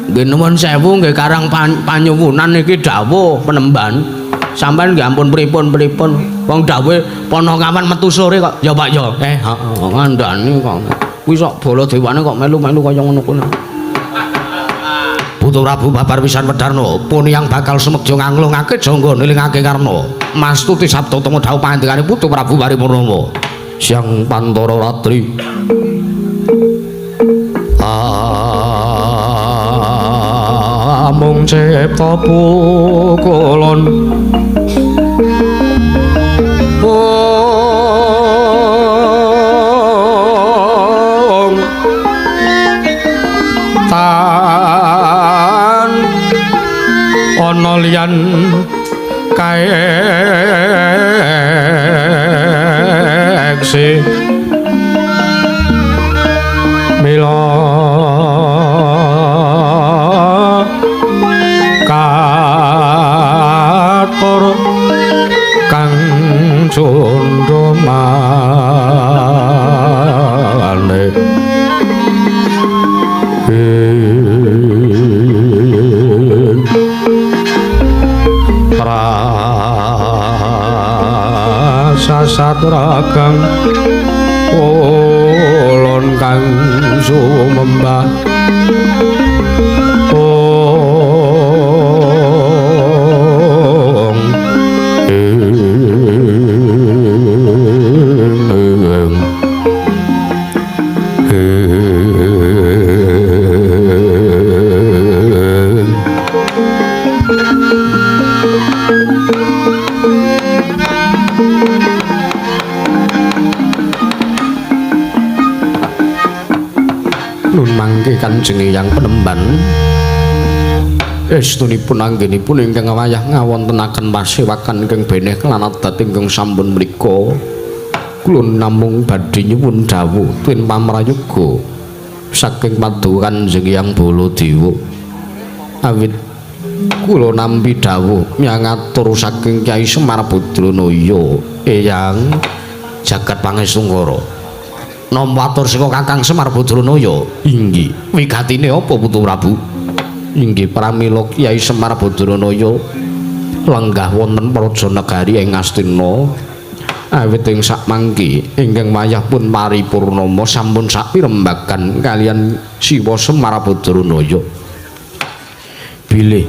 Nggih nuwun sewu nggih karang panyuwunan iki dawuh penemban. Sampeyan nggih ampun pripun-pripun. Wong dawuhe Ponokawan metu sore kok. Ya Pak ya. Heeh ngandani kok. Kuwi sok Baladewane kok melu-melu kaya ngono kuwi. Putu Prabu babar pisan wedarna pun yang bakal sumegja nganglungake jangga nilingake karna. Mastuti sabda tama dawuh pangandikane Putu Prabu Paripurnama. Siang pantara ratri. Amung cipta pukulon ong tan ana liyan kaeksi mila katur kang cundha mane rasa satragang ulun kang sumembah ong ing ing. Nun mangke Kanjeng Eyang Penemban estunipun anggenipun ingkang wayah ngawontenaken pasewakan ingkang beneh kelan adat ingkang sampun mrika. Kula namung badhe nyuwun dawuh tuwin pamrayoga. Saking paduka Kanjeng Hyang Baladewa. Awit kula nampi dawuh myangatur saking Kyai Semar Badranaya Eyang jagat pangestungkara. Nampa atur saka Kakang Semar Badranaya? Inggih. Wigatine apa Putu Prabu? Inggih pramila Kyai Semar Badranaya lenggah wonten praja negari ing Ngastina. Awit ing sakmangke ingkang wayah pun paripurnama sampun sapirembagan kalian Siwa Semar Badranaya. Bilih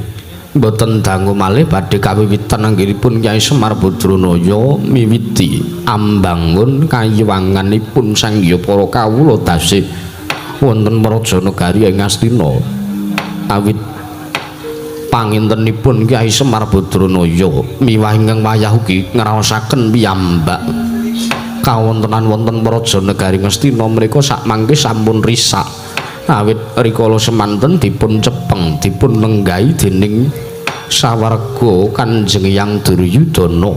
mboten dangu malih badhe kawiwitan anggenipun Kyai Semar Badranaya miwiti ambangun kayiwanganipun Sang Hyang para kawula dasih wonten praja negari ing Ngastina. Awit pangintenipun Kyai Semar Badranaya miwah ingkang wayah ugi ngraosaken piyambak kawontenan wonten praja negari Ngastina mriku sakmangke sampun risak. Awit rikala semanten dipun cepeng dipun lenggahi dening sawarga Kanjeng Hyang Duryudana,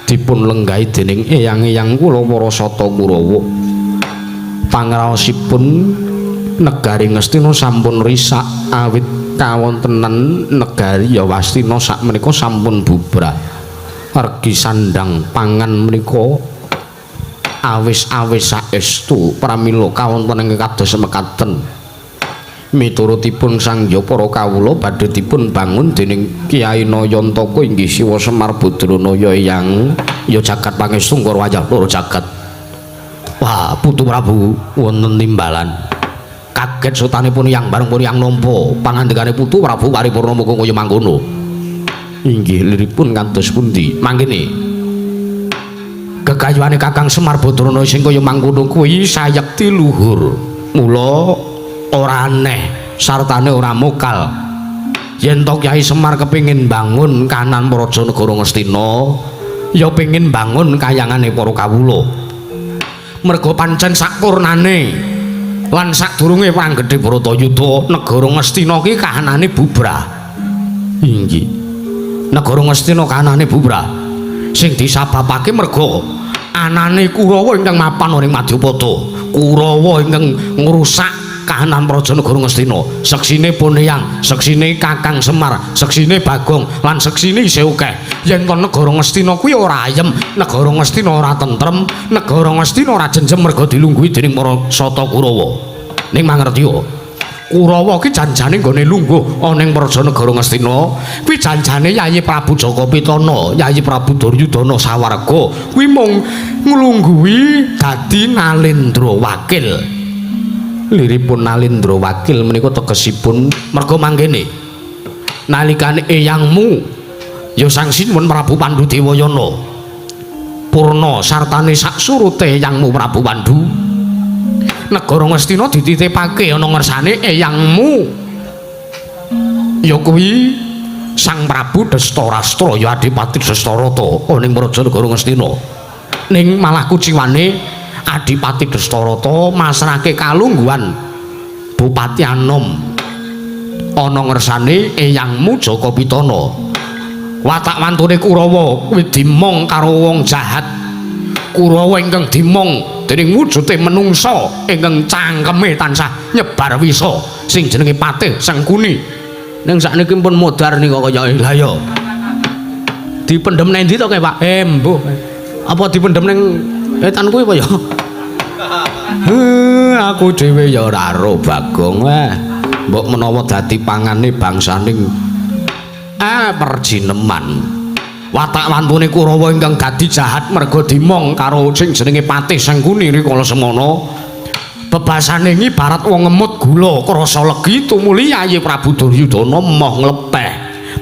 dipun lenggahi dening eyang-eyang kula para Sata Kurawa. Pangraosipun negari Ngastina sampun risak awit kawontenan negari Yawastina sakmenika sampun bubrah. Regi sandang pangan menika awis-awis saestu pramila kawontenan ing kados mekaten. Miturutipun Sang Hyang para kawula badhe dipun bangun dening Kyai Nayantaka inggih Siwa Semar Badranaya Eyang ya jagat pangestungkara wayah loro jagat. Wah, Putu Prabu wonten timbalan. Kaget sotanipun Yang bareng pun Yang nampa pangandikane Putu Prabu paripurna muga kaya mangkono. Inggih liripun kados pundi? Mangkene gegayuhane Kakang Semar Badranaya sing kaya mangkono kuwi sayekti luhur. Mula ora aneh sartane ora mokal yen to Kyai Semar kepengin bangun kanan praja negara Ngastina, ya pengin bangun kayangane para kawula. Merga pancen sakurnane lan sadurunge Perang Gedhe Bharatayuda negara Ngastina ki kahanane bubrah. Inggih. Negara Ngastina kahanane bubrah. Sing disababake merga anane Kurawa ingkang mapan ing Madyapada. Kurawa ingkang ngrusak kahanan praja negara Ngastina. Seksine Poneyang, seksine Kakang Semar, seksine Bagong, lan seksine isih akeh. Yen to negara Ngastina kuwi ora ayem, negara Ngastina ora tentrem, negara Ngastina ora jenjem merga dilungguhi dening para Sata Kurawa. Ning mangertiya, Kurawa ki janjane nggone lungguh ana ing praja negara Ngastina, kuwi janjane Yayi Prabu Jaka Pitana, Yayi Prabu Duryudana sawarga, kuwi mung nglungguhi dadi Nalendra Wakil. Liripun Nalendra Wakil menika tegesipun merga mangkene nalikane eyangmu ya Sang Sinuwun Prabu Pandu Dewayana purna sartane sak surute eyangmu Prabu Pandu, negara Ngastina dititipake ana ngersane eyangmu ya kuwi Sang Prabu Destarastra ya Adipati Destarata ana ing praja negara Ngastina. Ning malah kuciwane Adipati Destarata masrahke kalungguhan Bupati Anom ana ngersane eyangmu Jaka Pitana. Watak wantune Kurawa kuwi dimong karo wong jahat. Kurawa ingkang dimong dening wujude menungsa ingkang cangkeme tansah nyebar wisa sing jenenge Patih Sengkuni. Ning sakniki pun modar nika kaya lha ya. Dipendhem nang ndi to kae, Pak? Mbuh. Apa dipendhem ning etan kuwi apa ya? Aku dhewe ya ora ro Bagong. Mbok menawa dadi pangane bangsaning perjineman. Watak wantune Kurawa ingkang dadi jahat merga dimong karo sing jenenge Patih Sengkuni rikala semana. Bebasane ngibarat wong ngemut gula krasa legi tumuli Yayi Prabu Duryudana moh nglepeh.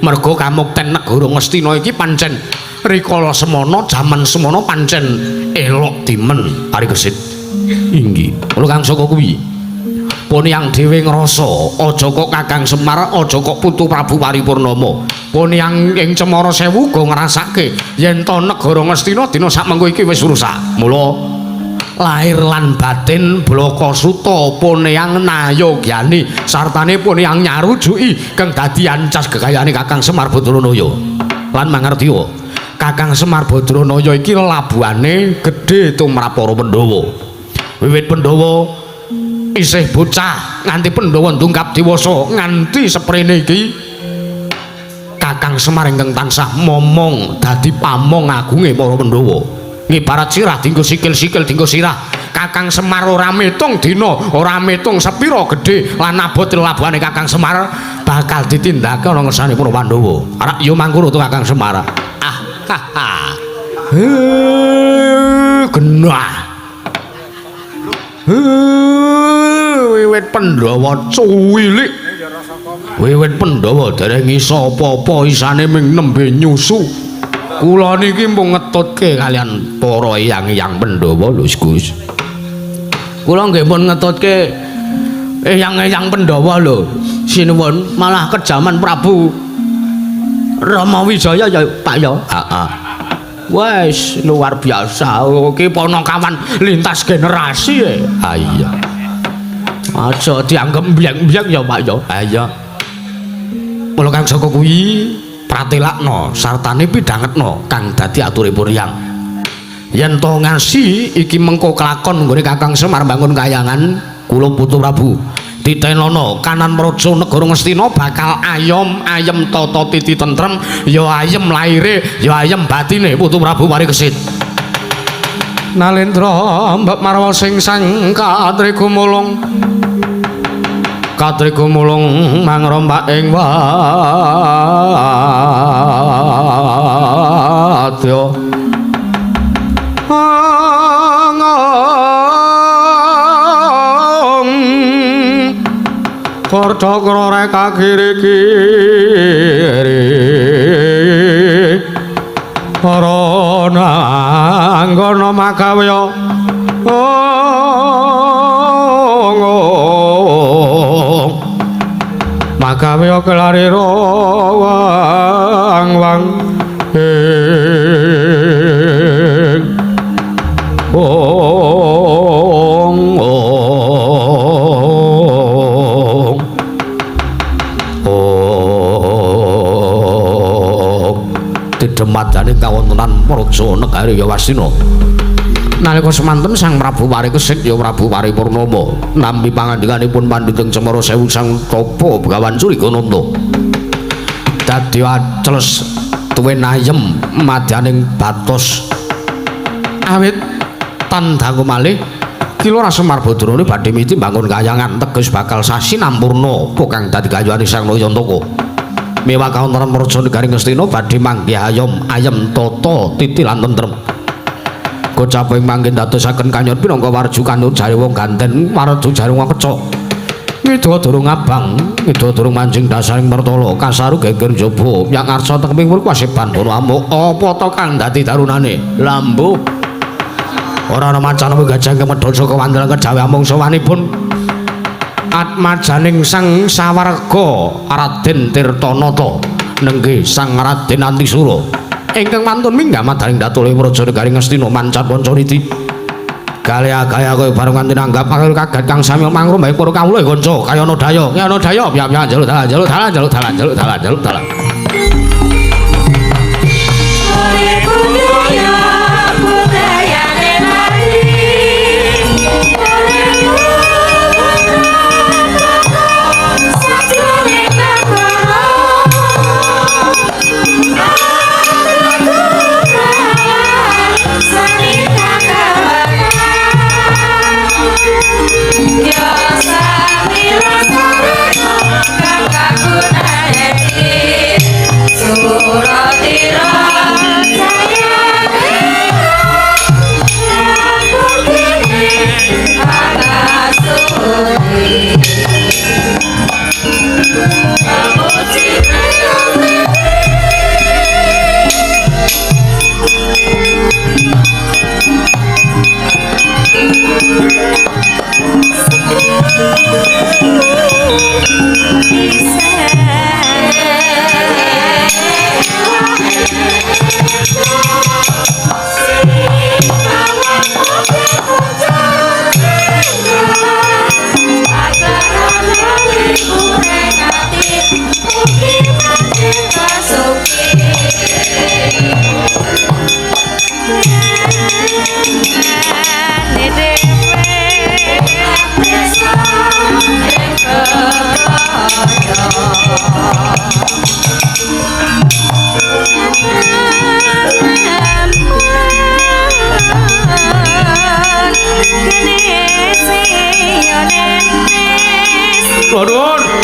Merga kamukten negara Ngastina iki pancen rikala semana jaman semana pancen elok dimen Ari Kesit. Inggih. Kula kang saka kuwi. Poniyang dhewe ngrasa aja kok Kakang Semar, aja kok Putu Prabu Paripurnama. Poniyang ing Cemara Sewu uga ngrasake yen to negara Ngastina dina sakmengko iki wis rusak. Mula lahir lan batin Blaka Suta Poniyang nayogyani sartane Poniyang nyarujuki kang dadi ancas gegayane Kakang Semar Badranaya. Lan mangertiya, Kakang Semar Badranaya iki labuhane gedhe tumrap para Pandhawa. Wiwit Pandhawa Isih bocah nganti Pandhawa ndungkap dewasa nganti seprene iki Kakang Semar ingkang tansah momong dadi pamong agunge para Pandhawa. Ngibarat sirah dinggo sikil-sikil dinggo sirah. Kakang Semar ora metung dina, ora metung sepira gedhe lan abot labuhane Kakang Semar bakal ditindakake ana ngersane para Pandhawa. Arak yo mangkuru to Kakang Semar. Ah ha ha. Genah. Wiwit Pandhawa cuwilik. Wiwit Pandhawa dereng iso apa-apa isane ming nembe nyusu. Kula niki mung ngetutke kalian para eyang-eyang Pandhawa lho Gus. Kula nggih pun ngetutke eyang-eyang Pandhawa lho. Sinuwun malah kejaman Prabu Rama Wijaya ya Pak ya. Heeh. Wes luar biasa. Iki ponokawan lintas generasi e. Ha iya. Aja dianggep mbyek-mbyek ya Pak ya. Ha iya. Mula kang saka kuwi pratelakna sartane pidhangetna kang dadi aturipun Hyang. Yen to ngasi iki mengko kelakon nggone Kakang Semar bangun kayangan kula putu Prabu. Titenana kanan praja negara Ngastina bakal ayom ayem tata titi tentrem ya ayem laire ya ayem batine putu Prabu Parikesit. Nalendra mbak marwa sing sang katrigumulung katrigumulung mangrompak ing wadya Kordokro reka kiri kiri para nanggono makawya ong makawya kelarira wang wang ing ong Demadane kawontenan praja negari Yawastina. Nalika semanten Sang Prabu Parikesit ya Prabu Paripurnama nampi pangandikanipun pandhiteng Cemara Sewu Sang Tapa Begawan Surigananda. Dadi acles tuwin ayem madyaning batos. Awit tan dangu malih Ki Lurah Semar Badrane badhe miti mbangun kayangan teges bakal sasinampurna apa kang dadi gayuhane Sang Nayantaka. Miwah kawontenan praja negari Ngastina badhe manggih ayom ayem tata titi lan tentrem. Gocap ing mangke ndadosaken kanyon pinangka warju kanur jare wong ganten warju jare wong kecok. Ngida durung abang, ngida durung manjing dasaring mertala kasaru geger njaba yang ngarsa tekeming kuwaseban bono amuk apa to kang dadi darunane? Lambu ora ana macan apa gajah kemedhot saka wandalan kejawi amung sowanipun atmajaning Sang Sawarga Raden Tirtanata nenggih Sang Raden Antisura ingkang wantun minggah madaring datule praja negari Ngastina mancat Pancaniti galya-gaya kaya bareng nganti nanggap akeh kaget kang sami mangrum bae para kawula kanca kayana daya kayana daya piyak-piyak njaluk dalan njaluk dalan njaluk dalan njaluk dalan njaluk dalan. Suratira. Nuwun.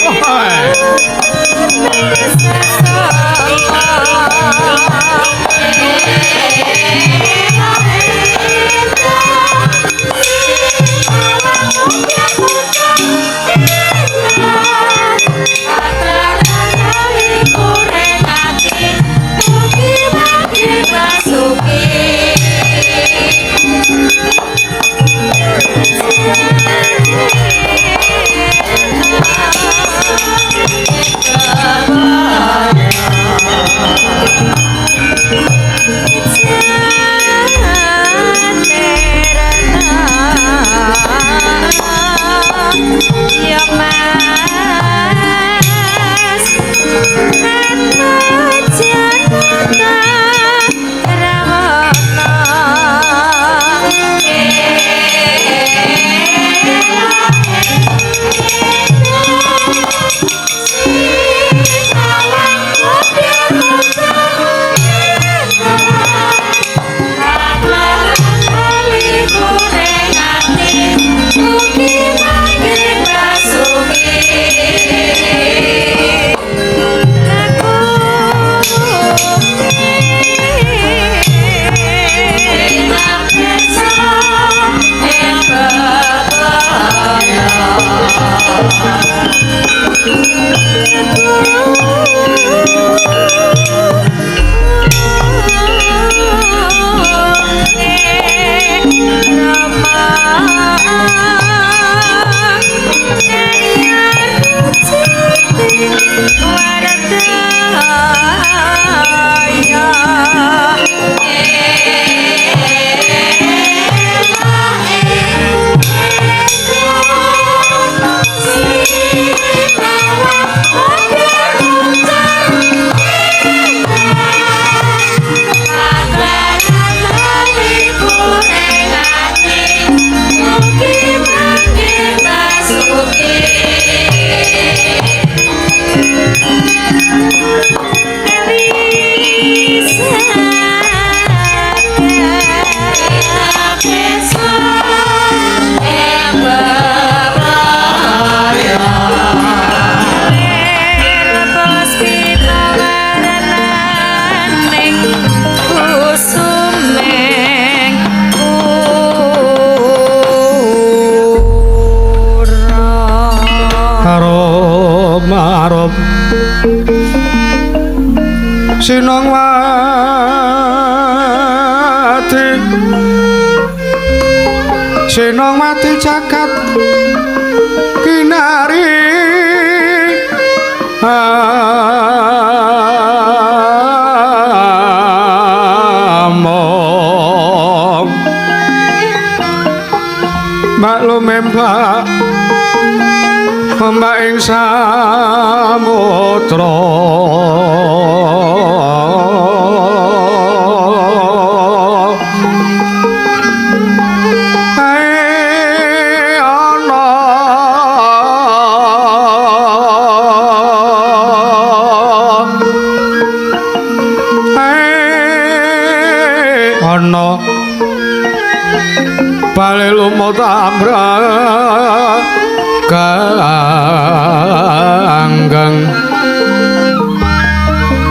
Sinongwati jagat kinari among maklum mbak mbak ing samudra bale lumut ambrang ganggang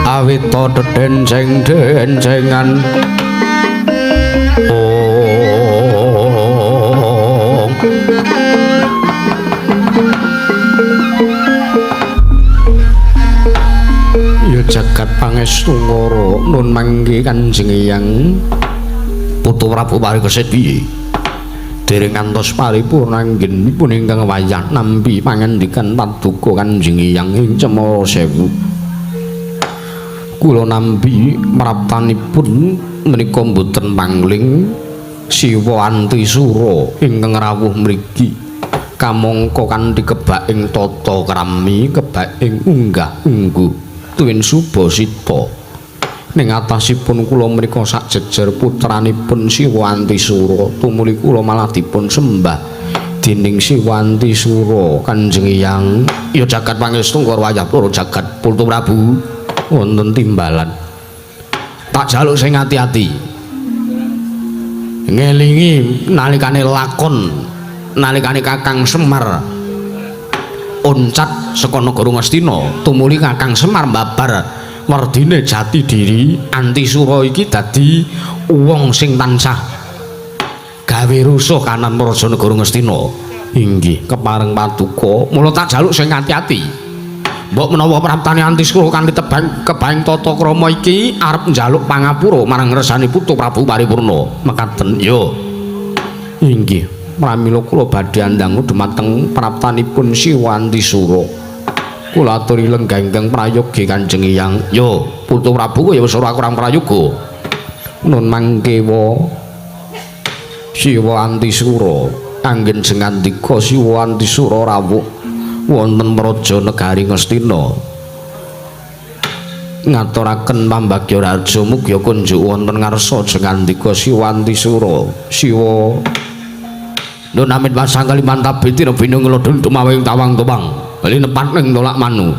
awita dedenceng dencengan ong ya jagat pangestu ngoro nun manggi Kanjeng Hyang Putu Prabu Parikesit piye dereng ngantos paripurna anggenipun ingkang wayah nampi pangandikan paduka Kanjeng Hyang ing Cemara Sewu. Kula nampi praptanipun menika mboten pangling Siwa Antisura ingkang rawuh mriki kamangka kanthi kebak ing tata krami kebak ing unggah-ungguh tuwin subasita. Ning atasipun kula menika sajejer putranipun Siwa Antisura tumuli kula malah dipun sembah dening Siwa Antisura. Kanjeng Hyang ya jagat pangestu karo wayah para jagat Putu Prabu wonten timbalan tak jaluk sing ati-ati ngelingi nalikane lakon nalikane Kakang Semar Oncat saka negara Ngastina tumuli Kakang Semar mbabar werdine jati diri. Antisura iki dadi wong sing tansah gawe rusuh kanan praja negara Ngastina. Inggih kepareng paduka, mula tak jaluk sing ati-ati. Mbok menawa praptane Antisura kanthi tebang kebaing tata krama iki arep njaluk pangapura marang ngersane putu Prabu Paripurna. Mekaten ya. Inggih, pramila kula badhe andangu dumateng praptanipun Siwa Antisura. Kula aturi lenggah ingkang prayogi Kanjeng Hyang. Ya, putu Prabu ya wis ora kurang prayoga. Nun mangkewa Siwa Antisura, anggen sengandika Siwa Antisura rawuh wonten praja negari Ngastina. Ngaturaken pambagya raja mugi kunjuk wonten ngarsa jengandika Siwa Antisura. Siwa nun amit pasang kalimantab bitir binung nglodhon tumawing tawang tupang. Bali nepat ning tolak manu.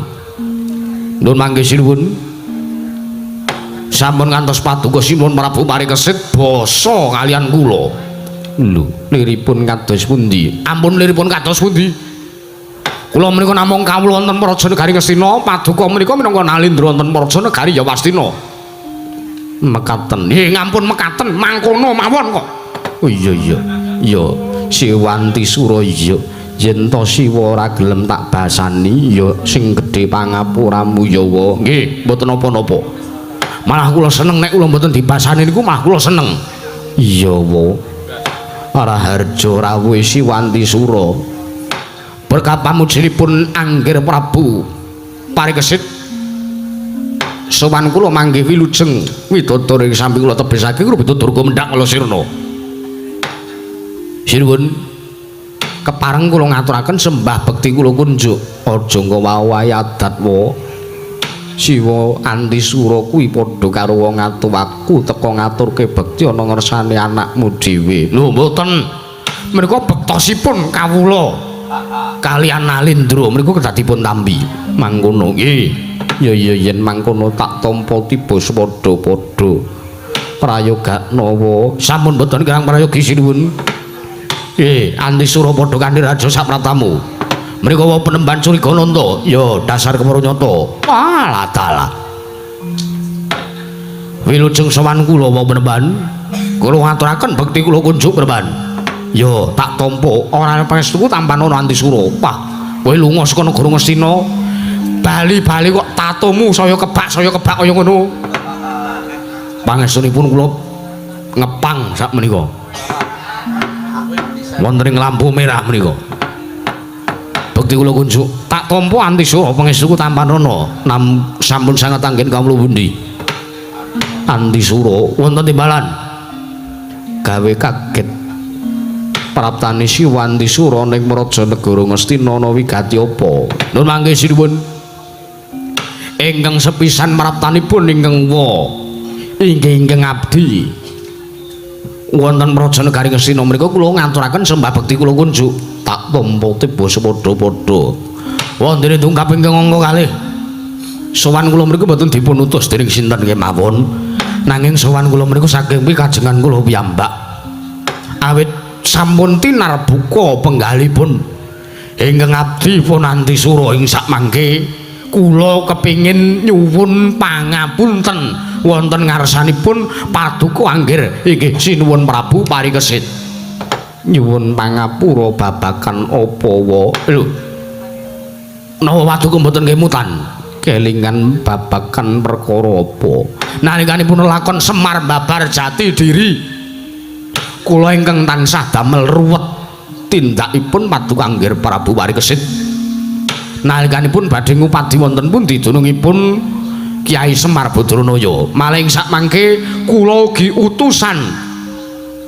Nun mangke sinuwun. Sampun ngantos paduka Sinuwun Prabu Parikesit basa kalian kula. Lho, liripun kados pundi? Ampun liripun kados pundi? Kula menika namung kawula wonten praja negari Ngastina, paduka menika minangka nalindra wonten praja negari Yawastina. Mekaten. Nggih, ngampun mekaten, mangkono mawon kok. Oh iya iya. Ya, Siwa Antisura iya. Yen to Siwa ora gelem tak basani, ya sing gedhe pangapuramu ya wa. Nggih, mboten napa-napa. Malah kula seneng nek kula mboten dibasani niku malah kula seneng. Iya wa. Raharja rawuhe Siwa Antisura. Berkat pamujinipun Anggir Prabu Parikesit sowan kula manggih wilujeng widodari ing samping kula tebisake kula Beta Durga mendhak kala sirna. Sinuwun kepareng kula ngaturaken sembah bekti kula kunjuk. Aja nggawa adat wa. Siwa Antisura kuwi padha karo wong atuwaku teka ngaturke bekti ana ngersane anakmu dhewe. Lho mboten. Menika bektosipun kawula kalian Nalindra mriku kedah dipun tampi. Mangkono nggih. Ya ya yen mangkono tak tampa tiba sepadha-padha. Prayogakna wa. Sampun mboten kirang prayogi sinuwun. Nggih, Antisura padha kanthi raja sapratamu. Mriku wa penemban Curigananta. Ya dasar kemuru nyata. Walah dalah. Wilujeng sowan kula wa penemban. Kula ngaturaken bekti kula kunjuk penemban. Ya tak tampa ora pangestuku tampan ana Antisura. Wah, kowe lunga saka negara Ngastina. Bali-bali kok tatomu saya kebak kaya ngono. Pangestunipun kula ngepang sak menika. Wonten ing lampu merah menika. Bekti kula kunjuk tak tampa Antisura pangestuku tampanana. Nam sampun sanget anggen kawula pundi. Antisura wonten timbalan. Gawe kaget praptane Siwa Antisura ning praja negara Ngastina ana wigati apa? Nun mangke sinuwun. Ingkang sepisan praptanipun ingkang wa inggih ingkang abdi wonten praja negari Ngastina menika kula ngaturaken sembah bekti kula kunjuk. Tak tampa tiba sepadha-padha. Wonten dungkap ingkang angka kalih. Sowan kula mriku mboten dipun utus dening sinten kemawon. Nanging sowan kula mriku saking pikajengan kula piyambak. Awit sampun tinarbuka penggalipun ingkang abdi pun Antisura ing sakmangke kula kepingin nyuwun pangapunten wonten ngarsanipun paduka anggir inggih Sinuwun Prabu Parikesit. Nyuwun pangapura babagan apa wa? Lho, napa paduka mboten kemutan? Kelingan babagan perkara apa? Nalikanipun lakon Semar babar jati diri kula ingkang tansah damel ruwet tindakipun paduka anggir Prabu Parikesit. Nalikanipun badhe ngupadi wonten pundi dunungipun Kyai Semar Badranaya. Maling sakmangke kula ugi utusan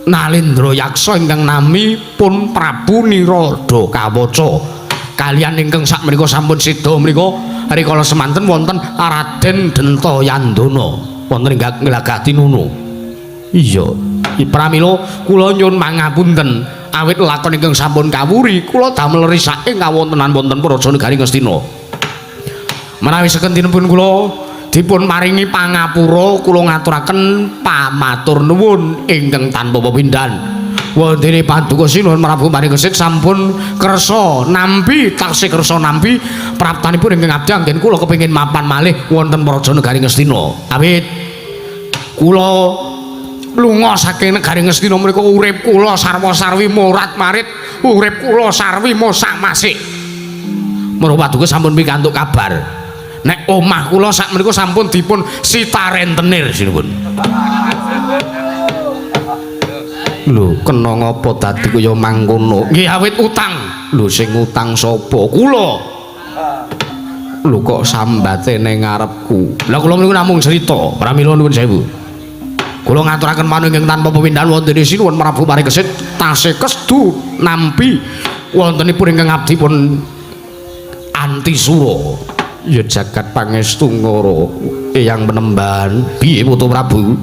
Nalindra Yaksa ingkang nami pun Prabu Niroda Kawaca. Kalian ingkang sakmenika sampun seda menika rikala semanten wonten Raden Dentayandana wonten ing Glagah Tinunu. Iya. Pramila kula nyuwun pangapunten awit lakon ingkang sampun kawuri kula damel risake kawontenan wonten praja negari Ngastina. Menawi sekentinipun kula dipun maringi pangapura kula ngaturaken pamatur nuwun ingkang tanpa pepindhan. Wondene Paduka Sinuwun Prabu Parikesit sampun kersa nampi taksih kersa nampi praptanipun ingkang abdi anggen kula kepengin mapan malih wonten Praja Negari Ngastina. Awit kula lunga saking negari Ngastina menika urip kula sarwa-sarwi morat-marit, urip kula sarwi mosak-masik. Menawa Paduka sampun pikantuk kabar nek omah kula sak menika sampun dipun sita rentenir sinuwun. Lho, kena ngapa dadi kaya mangkono? Nggih awit utang. Lho sing utang sapa? Kula. Lho kok sambate ning ngarepku. Lah kula niku namung crita, pramila nuwun sewu. Kula ngaturaken manunging tanpa pepindhan wonten Sinuwun Prabu Parikesit tasih kestu nampi wontenipun ingkang abdi pun Antisura. Ya jagat pangestu ngara Eyang Penemban. Piye Putu Prabu?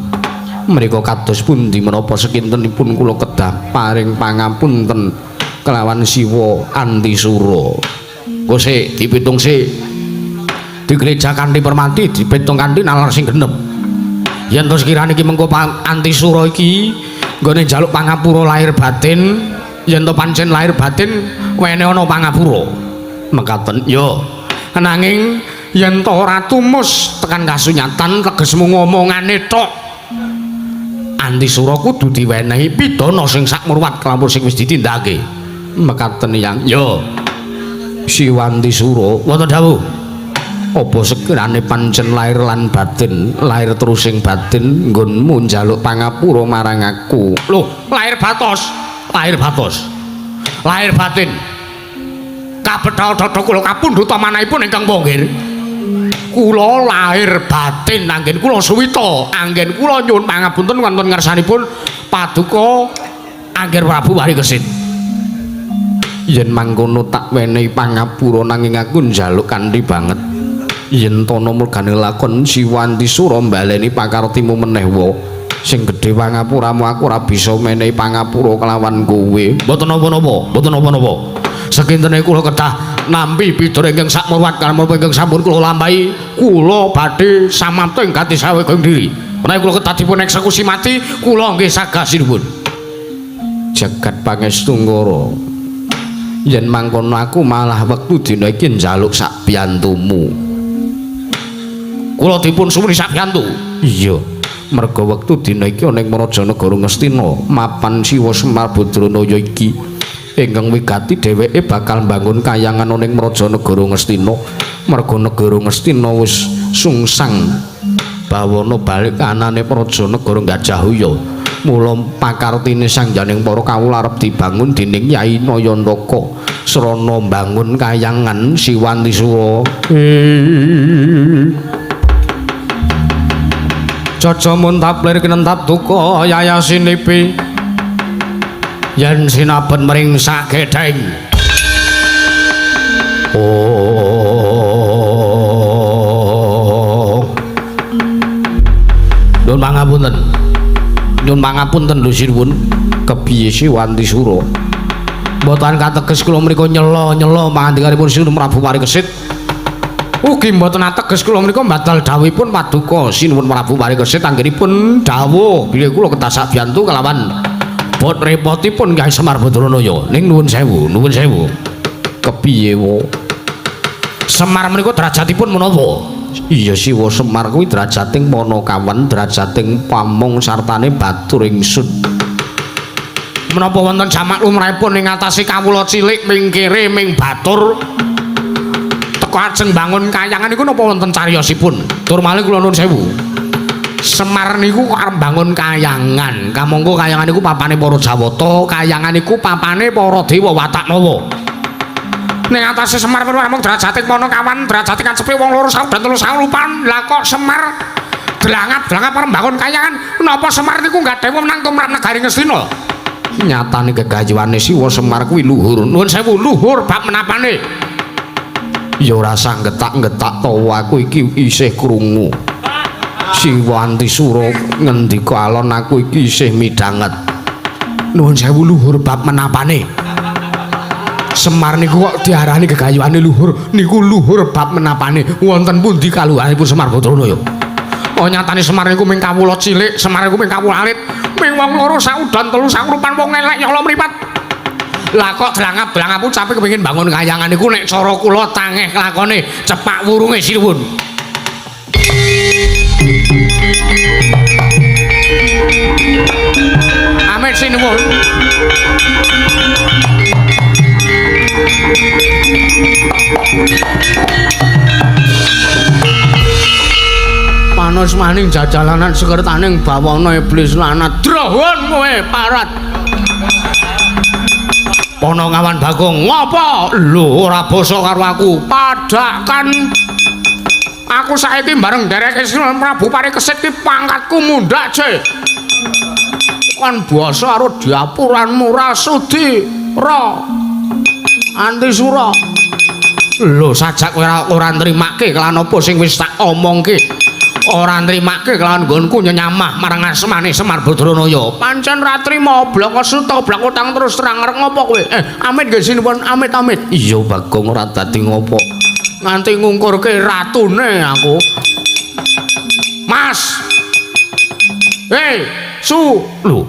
Mrika kados pundi menapa sekintenipun kula kedah paring pangapunten kelawan Siwa Antisura. Engko sik dipitung sik. Digleja kanthi permati, dipitung kanthi nalar sing genep. Yen to sekirane iki mengko Antisura iki nggone njaluk pangapura lahir batin, yen to pancen lahir batin wene ana pangapura. Mekaten yo. Nanging yen to ora tumus tekan kasunyatan tegesmu ngomongane tok. Antisura kudu diwenehi pidana sing sakmurwat kelampur sing wis ditindakake. Mekaten yang yo. Siwa Antisura wonten dawuh. Apa sekirane pancen lahir lan batin, lahir terus sing batin nggonmu njaluk pangapura marang aku. Lho, lahir batos, lahir batos. Lahir batin. Kabethal dada kula kapundhut manahipun ingkang ponggir. Kula lahir batin anggen kula suwita, anggen kula nyuwun pangapunten wonten ngarsanipun Paduka Angger Prabu Parikesit. Yen mangkono tak wenehi pangapura nanging aku njaluk kanthi banget. Yen tono mergane lakon Siwa Antisura mbaleni pakartimu meneh wa. Sing gedhe pangapuramu aku ora bisa menehi pangapura kelawan kowe. Mboten napa-napa, mboten napa-napa. Sekintene kula kedah nampi pidana ingkang sakmurwat kalamun ingkang sampun kula lampahi, kula badhe samapta ing gati saweging diri. Menawi kula kedah dipun eksekusi mati, kula nggih sagah sinuwun. Jagat pangestu ngara. Yen mangkono aku malah wektu dina iki njaluk sak biyantumu. Kula dipun suwuni sak biyantu. Iya. Merga wektu dina iki ana ing Praja Negara Ngastina, mapan Siwa Semar Badranaya iki ingkang wigati dheweke bakal mbangun kayangan ana ing Praja Negara Ngastina. Merga negara Ngastina wis sungsang bawana balik anane Praja Negara Gajahaya. Mula pakartine sangjaning para kawula arep dibangun dening Yai Nayantaka srana mbangun kayangan Siwa Antisura. Caca muntaplir kinentap duka yayasinipi yen sinabet mring sagedheng. Oh. Nyuwun pangapunten. Nyuwun pangapunten lho sinuwun. Kepiye Siwa Antisura? Mboten kateges kula mriku nyela-nyela pangandikanipun Sinuwun Prabu Parikesit. Ugi mboten ateges kula menika mbatal dawuhipun Paduka Sinuwun Prabu Parikesit anggenipun dawuh bilih kula kedah sabiyantu kelawan bot repotipun Kyai Semar Badranaya. Ning nuwun sewu, nuwun sewu. Kepiye wo? Semar menika derajatipun menapa? Iya Siwa Semar kuwi derajating Panakawan, derajating pamong sartane batur ingsun. Menapa wonten jamak lumrahipun ing atase kawula cilik ming kere ming batur teka ajeng bangun kayangan niku napa wonten cariyosipun? Tur malih kula nuwun sewu. Semar niku kok arep bangun kayangan. Kamangka kayangan niku papane para Jawata, kayangan niku papane para dewa Wataknawa. Ning atase Semar perlu namung derajating Panakawan, derajating kacepe wong loro sawu dan telu sawu lupan. Lah kok Semar dlangap-dlangap arep bangun kayangan? Napa Semar niku nggadahi wewenang tumrap negari Ngastina? Nyatane gegayuhane Siwa Semar kuwi luhur. Nuwun sewu, luhur bab menapane. Ya ora usah getak-getak tawa aku iki isih krungu. Siwa Antisura ngendika alon aku iki isih midhanget. Nuwun sewu luhur bab menapane. Semar niku kok diarani gegayuhane luhur, niku luhur bab menapane. Wonten pundi kaluhuranipun Semar Badranaya? Oh nyatane Semar iku ming kawula cilik, Semar iku ming kawula alit, ming wong loro saudan telu saurupan wong elek nyala mripat. Lah kok drangap-drangap ucape kepengin bangun kayangan iku nek cara kula tangeh lakone cepak wurunge sinuwun. Amit sinuwun. Panos maning jajalanan sekertaning bawana iblis lanat. Drohon kowe parat. Pono ngawan Bagong, ngopo? Lho ora basa karo aku. Padhakan aku saiki bareng ndereke Sunan Prabu Parikesit ki pangkatku mundhak, Ce. Kon basa karo diapuranmu ra sudi, ra. Antisura. Lho sajak kowe ora nrimake kelan apa sing wis tak omongke. Ora nrimake kelawan nggonku nyenyamah marang asmane Semar Badranaya. Pancen ra trima bloko suta bloko utang terus terang arep ngopo kowe? Amit nggih sinuwun, amit amit. Iya Bagong ora dadi ngopo. Nganti ngungkurke ratune aku. Mas. Hei, Su. Lho.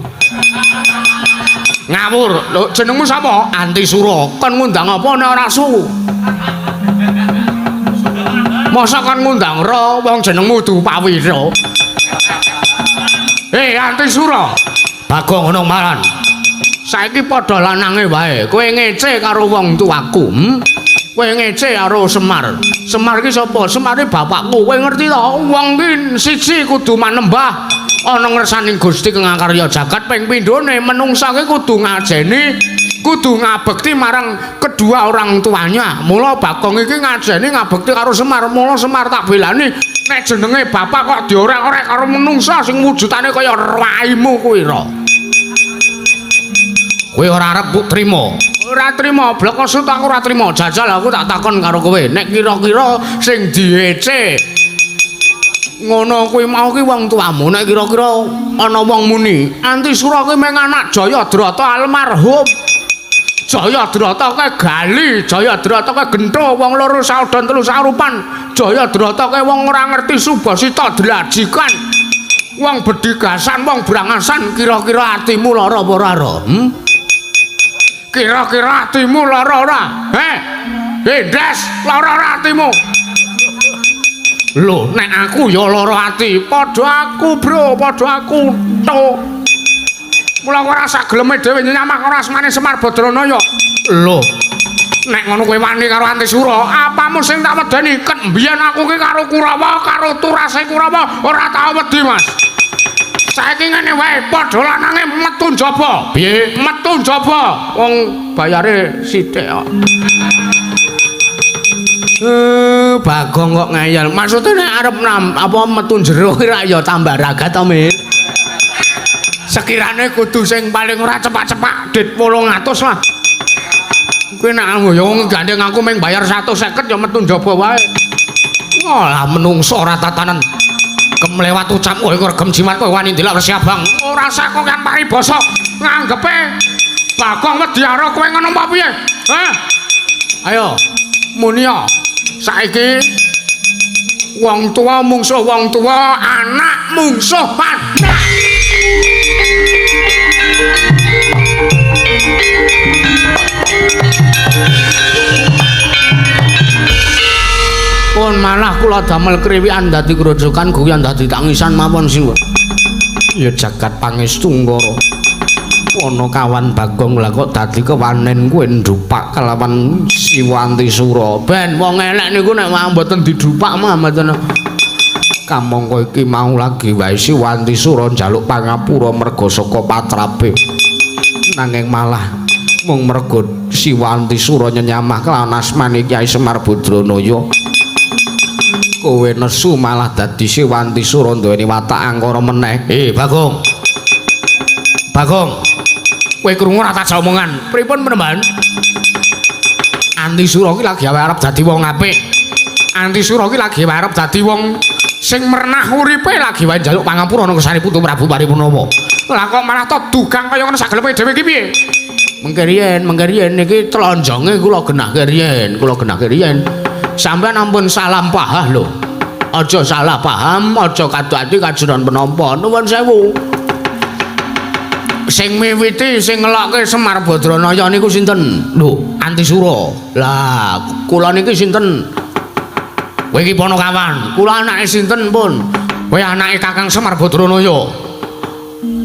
Ngawur. Lho jenengmu sapa? Antisura. Kon ngundang apa nek ora Su? Masa kon ngundang ra wong jenengmu Dupawira. Hei Antisura. Bagong ngono maran. Saiki padha lanange wae. Kowe ngece karo wong tuaku, Kowe ngece karo Semar. Semar iki sapa? Semar iki bapakku. Kowe ngerti to? Wong ki siji kudu manembah ana ngersaning Gusti kang akarya jagat, ping pindhone menungsa ki kudu ngajeni, kudu ngabekti marang kedua orang tuanya. Mula Bagong iki ngajeni ngabekti karo Semar. Mula Semar tak belani nek jenenge bapak kok diorek-orek karo menungsa sing wujudane kaya raimu kuwi ra. Kowe ora arep mbok trima. Ora trima, bloko sut aku ora trima. Jajal aku tak takon karo kowe, nek kira-kira sing diece ngono kuwi mau ki wong tuamu, nek kira-kira ana wong muni Antisura kuwi mung anak Jayadrata almarhum. Jayadrata kae gali, Jayadrata kae gentho, wong loro saudon telu sarupan. Jayadrata kae wong ora ngerti subasita dlajikan. Wong bedigasan, wong brangasan, kira-kira atimu lara apa ora, Ra? Kira-kira atimu lara ora? Heh. Hendes, lara ora atimu? Lho, nek aku ya lara ati, padha aku, Bro, padha aku to. Mula ora sageleme dhewe nyamak ora asmane Semar Badranaya. Lho, nek ngono kowe wani karo Antisura, apamu sing tak wedeni? Ket mbiyen aku ki karo Kurawa, karo turase Kurawa ora tau wedi, Mas. Saiki ngene wae, padha lanange metu njaba. Piye? Metu njaba. Wong bayare sithik kok. Bagong kok ngeyel. Maksude nek arep apa metu jero ki rak ya tambah ragat to, Mir. Sekirane kudu sing paling ora cepak-cepak dit 800 lah. Kuwi nek ya wong gandeng aku mung bayar 150 ya metu njaba wae. Ngolah menungso ora tatanan. Kemlewat ucap kowe regem jimat kowe wani ndelok Resi Abang. Ora usah kok kan paribasa nganggepe Bagong wedi karo kowe ngono apa piye? Hah? Ayo munia saiki wong tuwa mungsuh wong tuwa, anak mungsuh anak. Pun malah kula damel kriwikan dadi grojokan guyon dadi tangisan mawon sinuwun. Ya jagat pangestu Ngara. Ana kawan Bagong lah kok dadi kewanen kowe ndhupak kelawan Siwa Antisura. Ben wong elek niku nek mboten didhupak mah mboten. Kamangka iki mau lagi wae Siwa Antisura njaluk pangapura merga saka patrape. Nanging malah mung merga Siwa Antisura nyenyamah kelawan asmane Kyai Semar Badranaya. Kowe nesu malah dadi Siwa Antisura duweni watak angkara meneh. Bagong. Bagong. Kowe krungu ora tak omongan. Pripun Panembahan? Antisura ki lagi arep dadi wong apik. Antisura ki lagi arep dadi wong sing merenah uripe, lagi wae njaluk pangapura nang kersane Putu Prabu Paripurnawa. Lah kok malah to dugang kaya ngono sagelepe dhewe iki piye? Mengke riyen niki tlonjonge kula genahke riyen, kula genahke riyen. Sampeyan ampun salah paham lho. Aja salah paham, aja kadu ati kajuran penampa. Nuwun sewu. Sing miwiti sing ngelokke Semar Badranaya niku sinten? Lho, Antisura. Lah, kula niki sinten? Kowe iki Panakawan. Kula anake sinten pun? Kowe anake Kakang Semar Badranaya.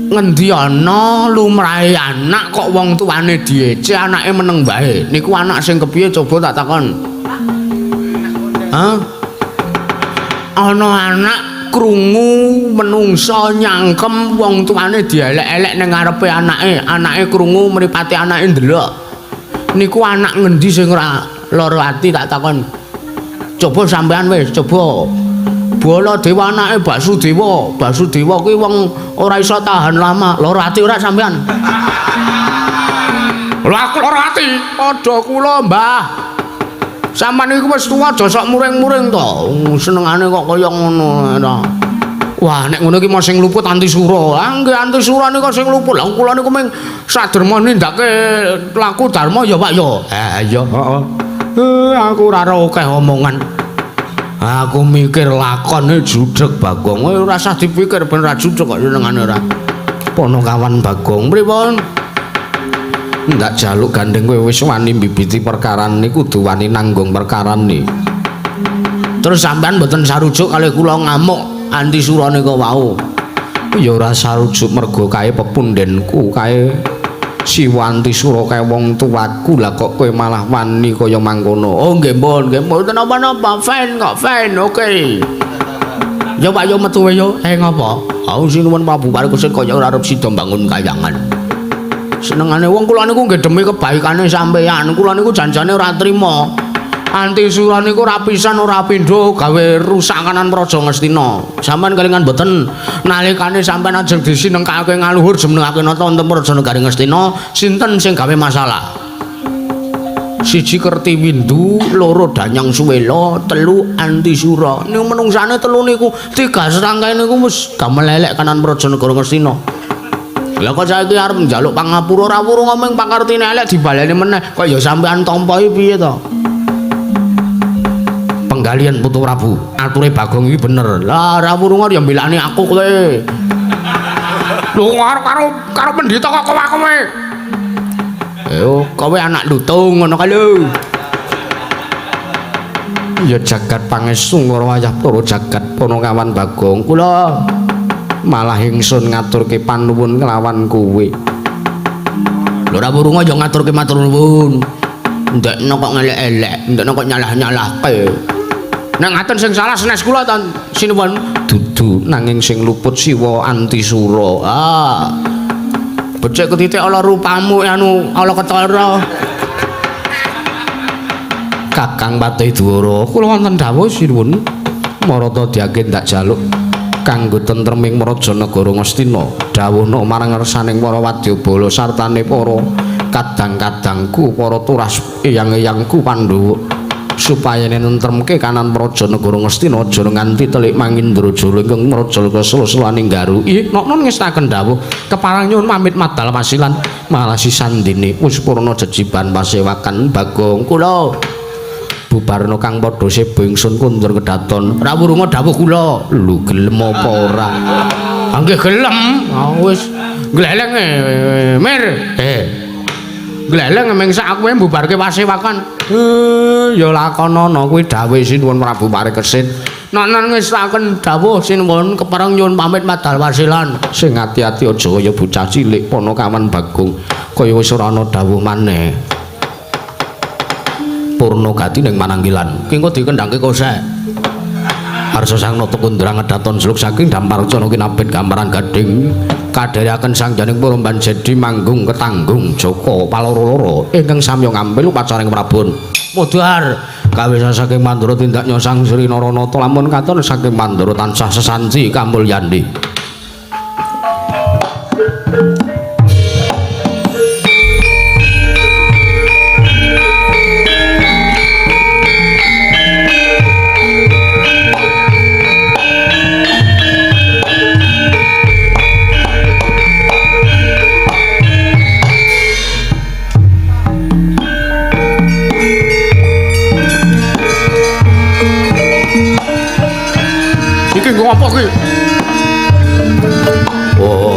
Ngendi ana lumrahe anak kok wong tuane diece anake meneng wae. Niku anak sing kepiye coba tak takon. Hah? Ana anak krungu menungsa nyangkem wong tuane dielek-elek ning ngarepe anake, anake krungu mripate anake ndelok. Niku anak ngendi sing ora lara ati tak takon. Coba sampean wis, coba. Baladewa anake Basudewa. Basudewa kuwi wong ora iso tahan lama. Lara ati ora sampean? Lha aku lara ati. Padha kula, Mbah. Sampeyan iku wis tuwa aja sok muring-muring to. Senengane kok kaya ngono ta. Wah, nek ngono iki mau sing luput Antisura. Ah nggih Antisura nika sing luput. Lah kula niku mung saderma nindake laku dharma ya, Pak ya. Eh iya, heeh. Aku ora akeh omongan. Aku mikir lakone judeg Bagong. Kowe ora usah dipikir ben ora judeg kok senengane ora. Panakawan Bagong pripun? Ndak jaluk gandeng kowe wis wani mbibiti perkarane kudu wani nanggung perkarane. Terus sampean mboten sarujuk kalih kula ngamuk Antisura nika wau. Ya ora sarujuk mergo kae pepundhenku kae Siwa Antisura kae wong tuaku lah kok kowe malah wani kaya mangkono. Oh nggih pun, nggih mboten napa-napa, fine kok, fine, oke. Ya Pak yo metu yo. Ngopo? Aku sinuwun Prabu Parikesit kaya ora arep sida mbangun kayangan. Senengane wong kula niku nggih demi kebaikane sampeyan. Kula niku janjane ora trima. Antisura niku ora pisan ora pindho gawe rusak kanan Praja Ngastina. Sampeyan kelingan mboten nalikane sampeyan ajeng disinengkake ngaluhur jumenengake nata wonten Praja Negari Ngastina, sinten sing gawe masalah? Siji Kertiwindu, loro Danyang Suwela, telu Antisura. Niku menungsane telu niku tiga serangkai niku wis gamel elek kanan Praja Negara Ngastina. Lah kok saiki arep njaluk pangapura ora wurung ngomong pakartine elek dibaleni meneh. Kok ya sampean tampa iki piye to? Penggalian Putu Prabu, ature Bagong iki bener. Lah ora wurung ya mbelani aku kowe. Lho karo karo pendhita kok kowe. Ayo kowe anak lutung ngono kae lho. Ya jagat pangestu ngoro wayah para jagat Panakawan Bagong. Kula malah ingsun ngaturke panuwun kelawan kowe. Lho ora wurung ya ngaturke matur nuwun. Ndekno kok ngelek-elek, ndekno kok nyalah-nyalahke. Nek ngaten sing salah senes kula ta sinuwun. Dudu nanging sing luput Siwa Antisura. Ah. Becik ketitik ala rupamu anu ala ketara. Kakang Patih Dwara, kula wonten dawuh sinuwun. Marata diake ndak jaluk kanggo tentreming Praja Negara Ngastina. Dawuhna marang ngersaning para wadyabala sartane para kadang-kadangku, para turas eyang-eyangku Pandhawa supaya nentremke kanan Praja Negara Ngastina aja nganti telik Mangindrajala ingkang mraja sela-selaning garu. Ih, noknon ngestaken dawuh keparang nyuwun pamit madal pasilan malah sisandene wis purna jejiban pasewakan Bagong kula. Bubarna kang padha seba ingsun kundur kedaton. Ora wurunga dawuh kula. Lho gelem apa ora? Ah nggih gelem. Ah wis gleleng Mir. Gleleng meng sak aku mbubarke pasewakan. Ya lakonana kuwi dawuh Sinuwun Prabu Parikesit. Nonon ngestaken dawuh sinuwun kepareng nyuwun pamit madal wasilan. Sing ati-ati aja kaya bocah cilik Panakawan Bagong kaya wis ora ana dawuh maneh. Purna gati ning Mananggilan. Ki engko dikendhangke kosek. Harsa sang nata kundrang ngedaton seluk saking Damparcana kinabet gambaran gading kadherekaken sang janing Puromban Jedi manggung ketanggung Joko paloro-loro ingkang samya ngampil upacaring Prabon. Mudhar kawisa saking Mandura tindak nyosang Sri Naranata lamun katon saking Mandura tansah sesanti kamulyani. Iki nggo apa iki? Oh.